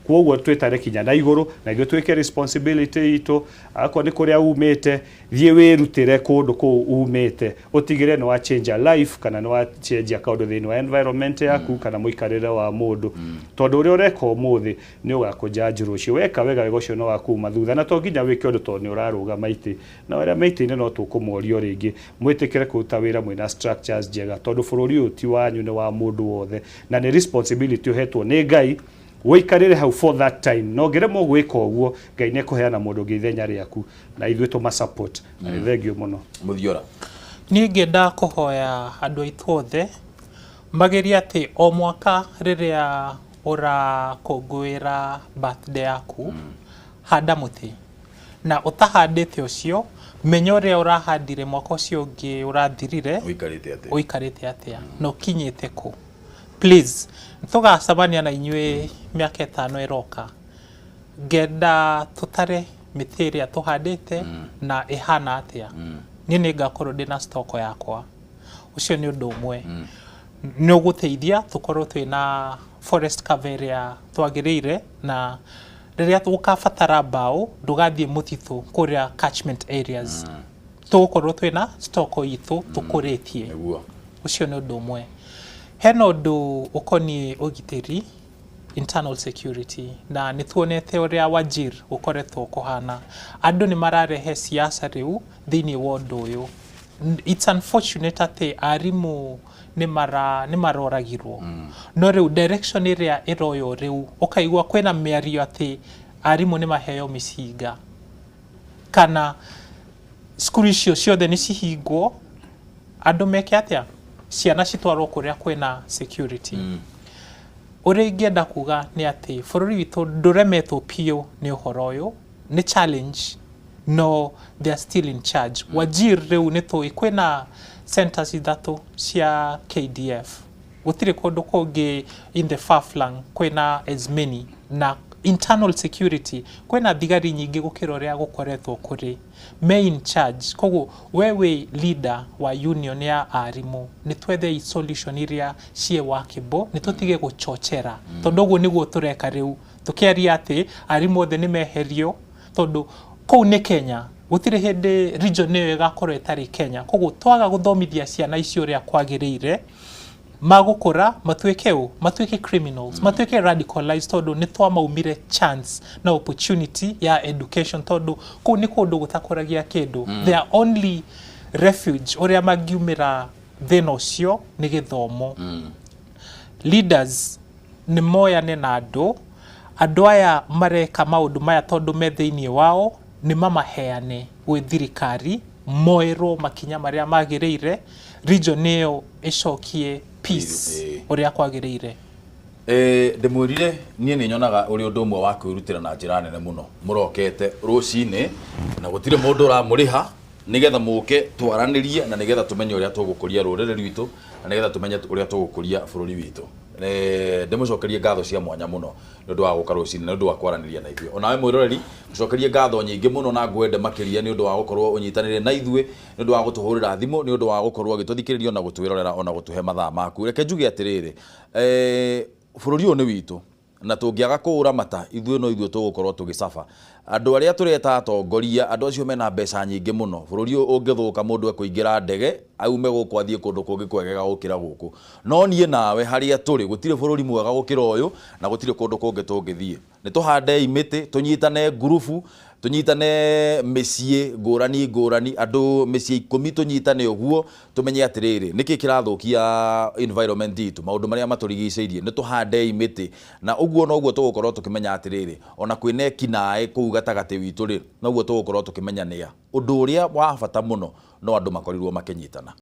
Koguo twĩtare kinya na igũrũ, na ithuĩ twĩke responsibility itũ. Akorwo nĩ kũrĩa umĩte, thiĩ wĩrutĩre kũndũ kũu umĩte, ũtigĩre nĩ wa change a life kana nĩ wa change kaũndũ thĩinĩ wa environment yaku kana mũikarĩre wa mũndũ, tondũ ũrĩa ũreka ũmũthĩ nĩ ũgakũjudge rũciũ. Weka wega, wega ũcio no wakuma thutha, na to nginya wĩke ũndũ tondũ nĩ ũrarũgama itĩ, na arĩa me itĩ-inĩ no tũkũmorio rĩngĩ mwĩtĩkĩre kũruta wĩra mwĩna structures njega, tondũ bũrũri ũyũ ti wanyu, nĩ wa mũndũ wothe, na nĩ responsibility ũhetwo nĩ Ngai wĩikarĩre hau for that time. Na ũngĩremwo gwĩka ũguo, Ngai nĩ ekũheana mũndũ ũngĩ ithenya rĩaku, na ithuĩ tũma support. Na nĩ thengio mũno. Mũthiora. Niĩ ngĩenda kũhoya andũ aitũ othe magerie atĩ o mwaka rĩrĩa ũrakũngũĩra birthday yaku, handa mũtĩ, na ũtahandĩte ũcio, menya ũrĩa ũrahandire mwaka ũcio ũngĩ ũrathirire ũikarĩte atĩa, ũikarĩte atĩa na ũkinyĩte kũ. Please, tũgacemania na inyuĩ mĩaka 5 ĩroka, ngenda tũtare mĩtĩ ĩrĩa tũhandĩte na ĩhana atĩa. Niĩ nĩ ngakorwo ndĩna stock yakwa. Ũcio nĩ ũndũ ũmwe nĩ ũgũteithia tũkorwo twĩna forest cover ĩrĩa twagĩrĩire, na rĩrĩa ũkabatara mbaũ ndũgathiĩ mũtitũ kũrĩa catchment areas, tũgũkorwo twĩna stock itũ tũkũrĩtie. Ũcio nĩ ũndũ ũmwe. Hena ũndũ ũkoniĩ ũgitĩri, internal security, na nĩ tuonete ũrĩa Wajir gũkoretwo kũhana. Andũ nĩ mararehe siasa rĩu thĩinĩ wa ũndũ ũyũ. It's unfortunate atĩ arimũ nĩ maroragirwo, no rĩu direction ĩrĩa ĩroywo rĩu, ũkaigua kwĩna mĩario atĩ arimũ nĩ maheo mĩcinga kana cukuru icio ciothe nĩ cihingwo, andũ meke atĩa, ciana citwarwo kũrĩa kwĩna security. Ũrĩa ingĩenda kuga nĩ atĩ bũrũri witũ ndũremetwo biũ nĩ ũhoro ũyũ, nĩ challenge, no they are still in charge. Wajir rĩu nĩ tũĩ kwĩna centers 3 cia KDF, gũtirĩ kũndũ kũngĩ in the far flung kwĩna as many, na internal security kwĩna thigari nyingĩ gũkĩra ũrĩa gũkoretwo kũrĩ me in charge. Koguo we wĩ leader wa union ya arimũ, nĩ twethe solution iria ciĩ workable, nĩ tũtige gũchochera, tondũ ũguo nĩguo tũreka rĩu tũkĩaria atĩ arimũ othe nĩ meherio, tondũ kũu nĩ Kenya, gũtirĩ hĩndĩ region ĩyo ĩgakorwo ĩtarĩ Kenya. Koguo twaga gũthomithia ciana icio ũrĩa kwagĩrĩire, Magũkũra matuĩke ũ, matuĩke criminals, matuĩke radicalized, tondũ nĩ twamaumire chance na opportunity ya education, tondũ kũu nĩ kũndũ gũtakũragia kĩndũ. Their only refuge ũrĩa mangiumĩra thĩna ũcio nĩ gĩthomo. Leaders nĩ moyane na andũ, andũ aya mareka maũndũ maya tondũ me thĩinĩ wao, nĩ mamaheane gwĩ thirikari, moerwo makinya marĩa magĩrĩire, region ĩyo ĩcokie peace ũrĩa kwagĩrĩire. Ndĩmwĩrire niĩ nĩ nyonaga ũrĩ ũndũ ũmwe wa kwĩrutĩra na njĩra nene mũno mũrokete rũcinĩ na gũtirĩ mũndũ ũramũrĩha, nĩgetha mũke twaranĩrie na nĩgetha tũmenye ũrĩa tũgũkũria rũrĩrĩ rwitũ na nĩgetha tũmenye ũrĩa tũgũkũria bũrũri witũ. Ndĩmũcokerie ngatho cia mwanya mũno nĩ ũndũ wa gũka rũcinĩ, nĩ ũndũ wa kwaranĩria na ithuĩ. Onawe mwĩroreri, mũcokerie ngatho nyingĩ mũno na ngwende makĩria nĩ ũndũ wa gũkorwo ũnyitanĩire na ithuĩ, nĩ ũndũ wa gũtũhũrĩra thimũ, nĩ ũndũ wa gũkorwo ũgĩtũthikĩrĩria na gũtwĩrorera ona gũtũhe mathaa maku. Reke njuge atĩrĩrĩ, bũrũri ũyũ nĩ witũ na tũngĩaga kũũramata ithuĩ no ithuĩ tũgũkorwo tũgĩcaba. Andũ arĩa tũreta atongoria, andũ acio mena mbeca nyingĩ mũno, bũrũri ũyũ ũngĩthũka mũndũ ekũingĩra ndege aume gũkũ athiĩ kũndũ kũngĩ kwegega gũkĩra gũkũ. No niĩ nawe harĩa tũrĩ gũtirĩ bũrũri mwega gũkĩra ũyũ na gũtirĩ kũndũ kũngĩ tũngĩthiĩ. Nĩ tũhandei mĩtĩ, tũnyitane ngurubu, tũnyitane mĩciĩ ngũrani ngũrani, andũ mĩciĩ 10 tũnyitane ũguo, tũmenye atĩrĩrĩ nĩkĩ kĩrathũkia environment itũ, maũndũ marĩa matũrigicĩirie, nĩ tũhandei mĩtĩ. Na ũguo noguo tũgũkorwo tũkĩmenya atĩrĩrĩ ona kwĩna ekinaĩ kũu gatagatĩ witũ rĩ, noguo tũgũkorwo tũkĩmenya nĩa. Ũndũ ũrĩa wa bata mũno no andũ makorirwo makĩnyitana.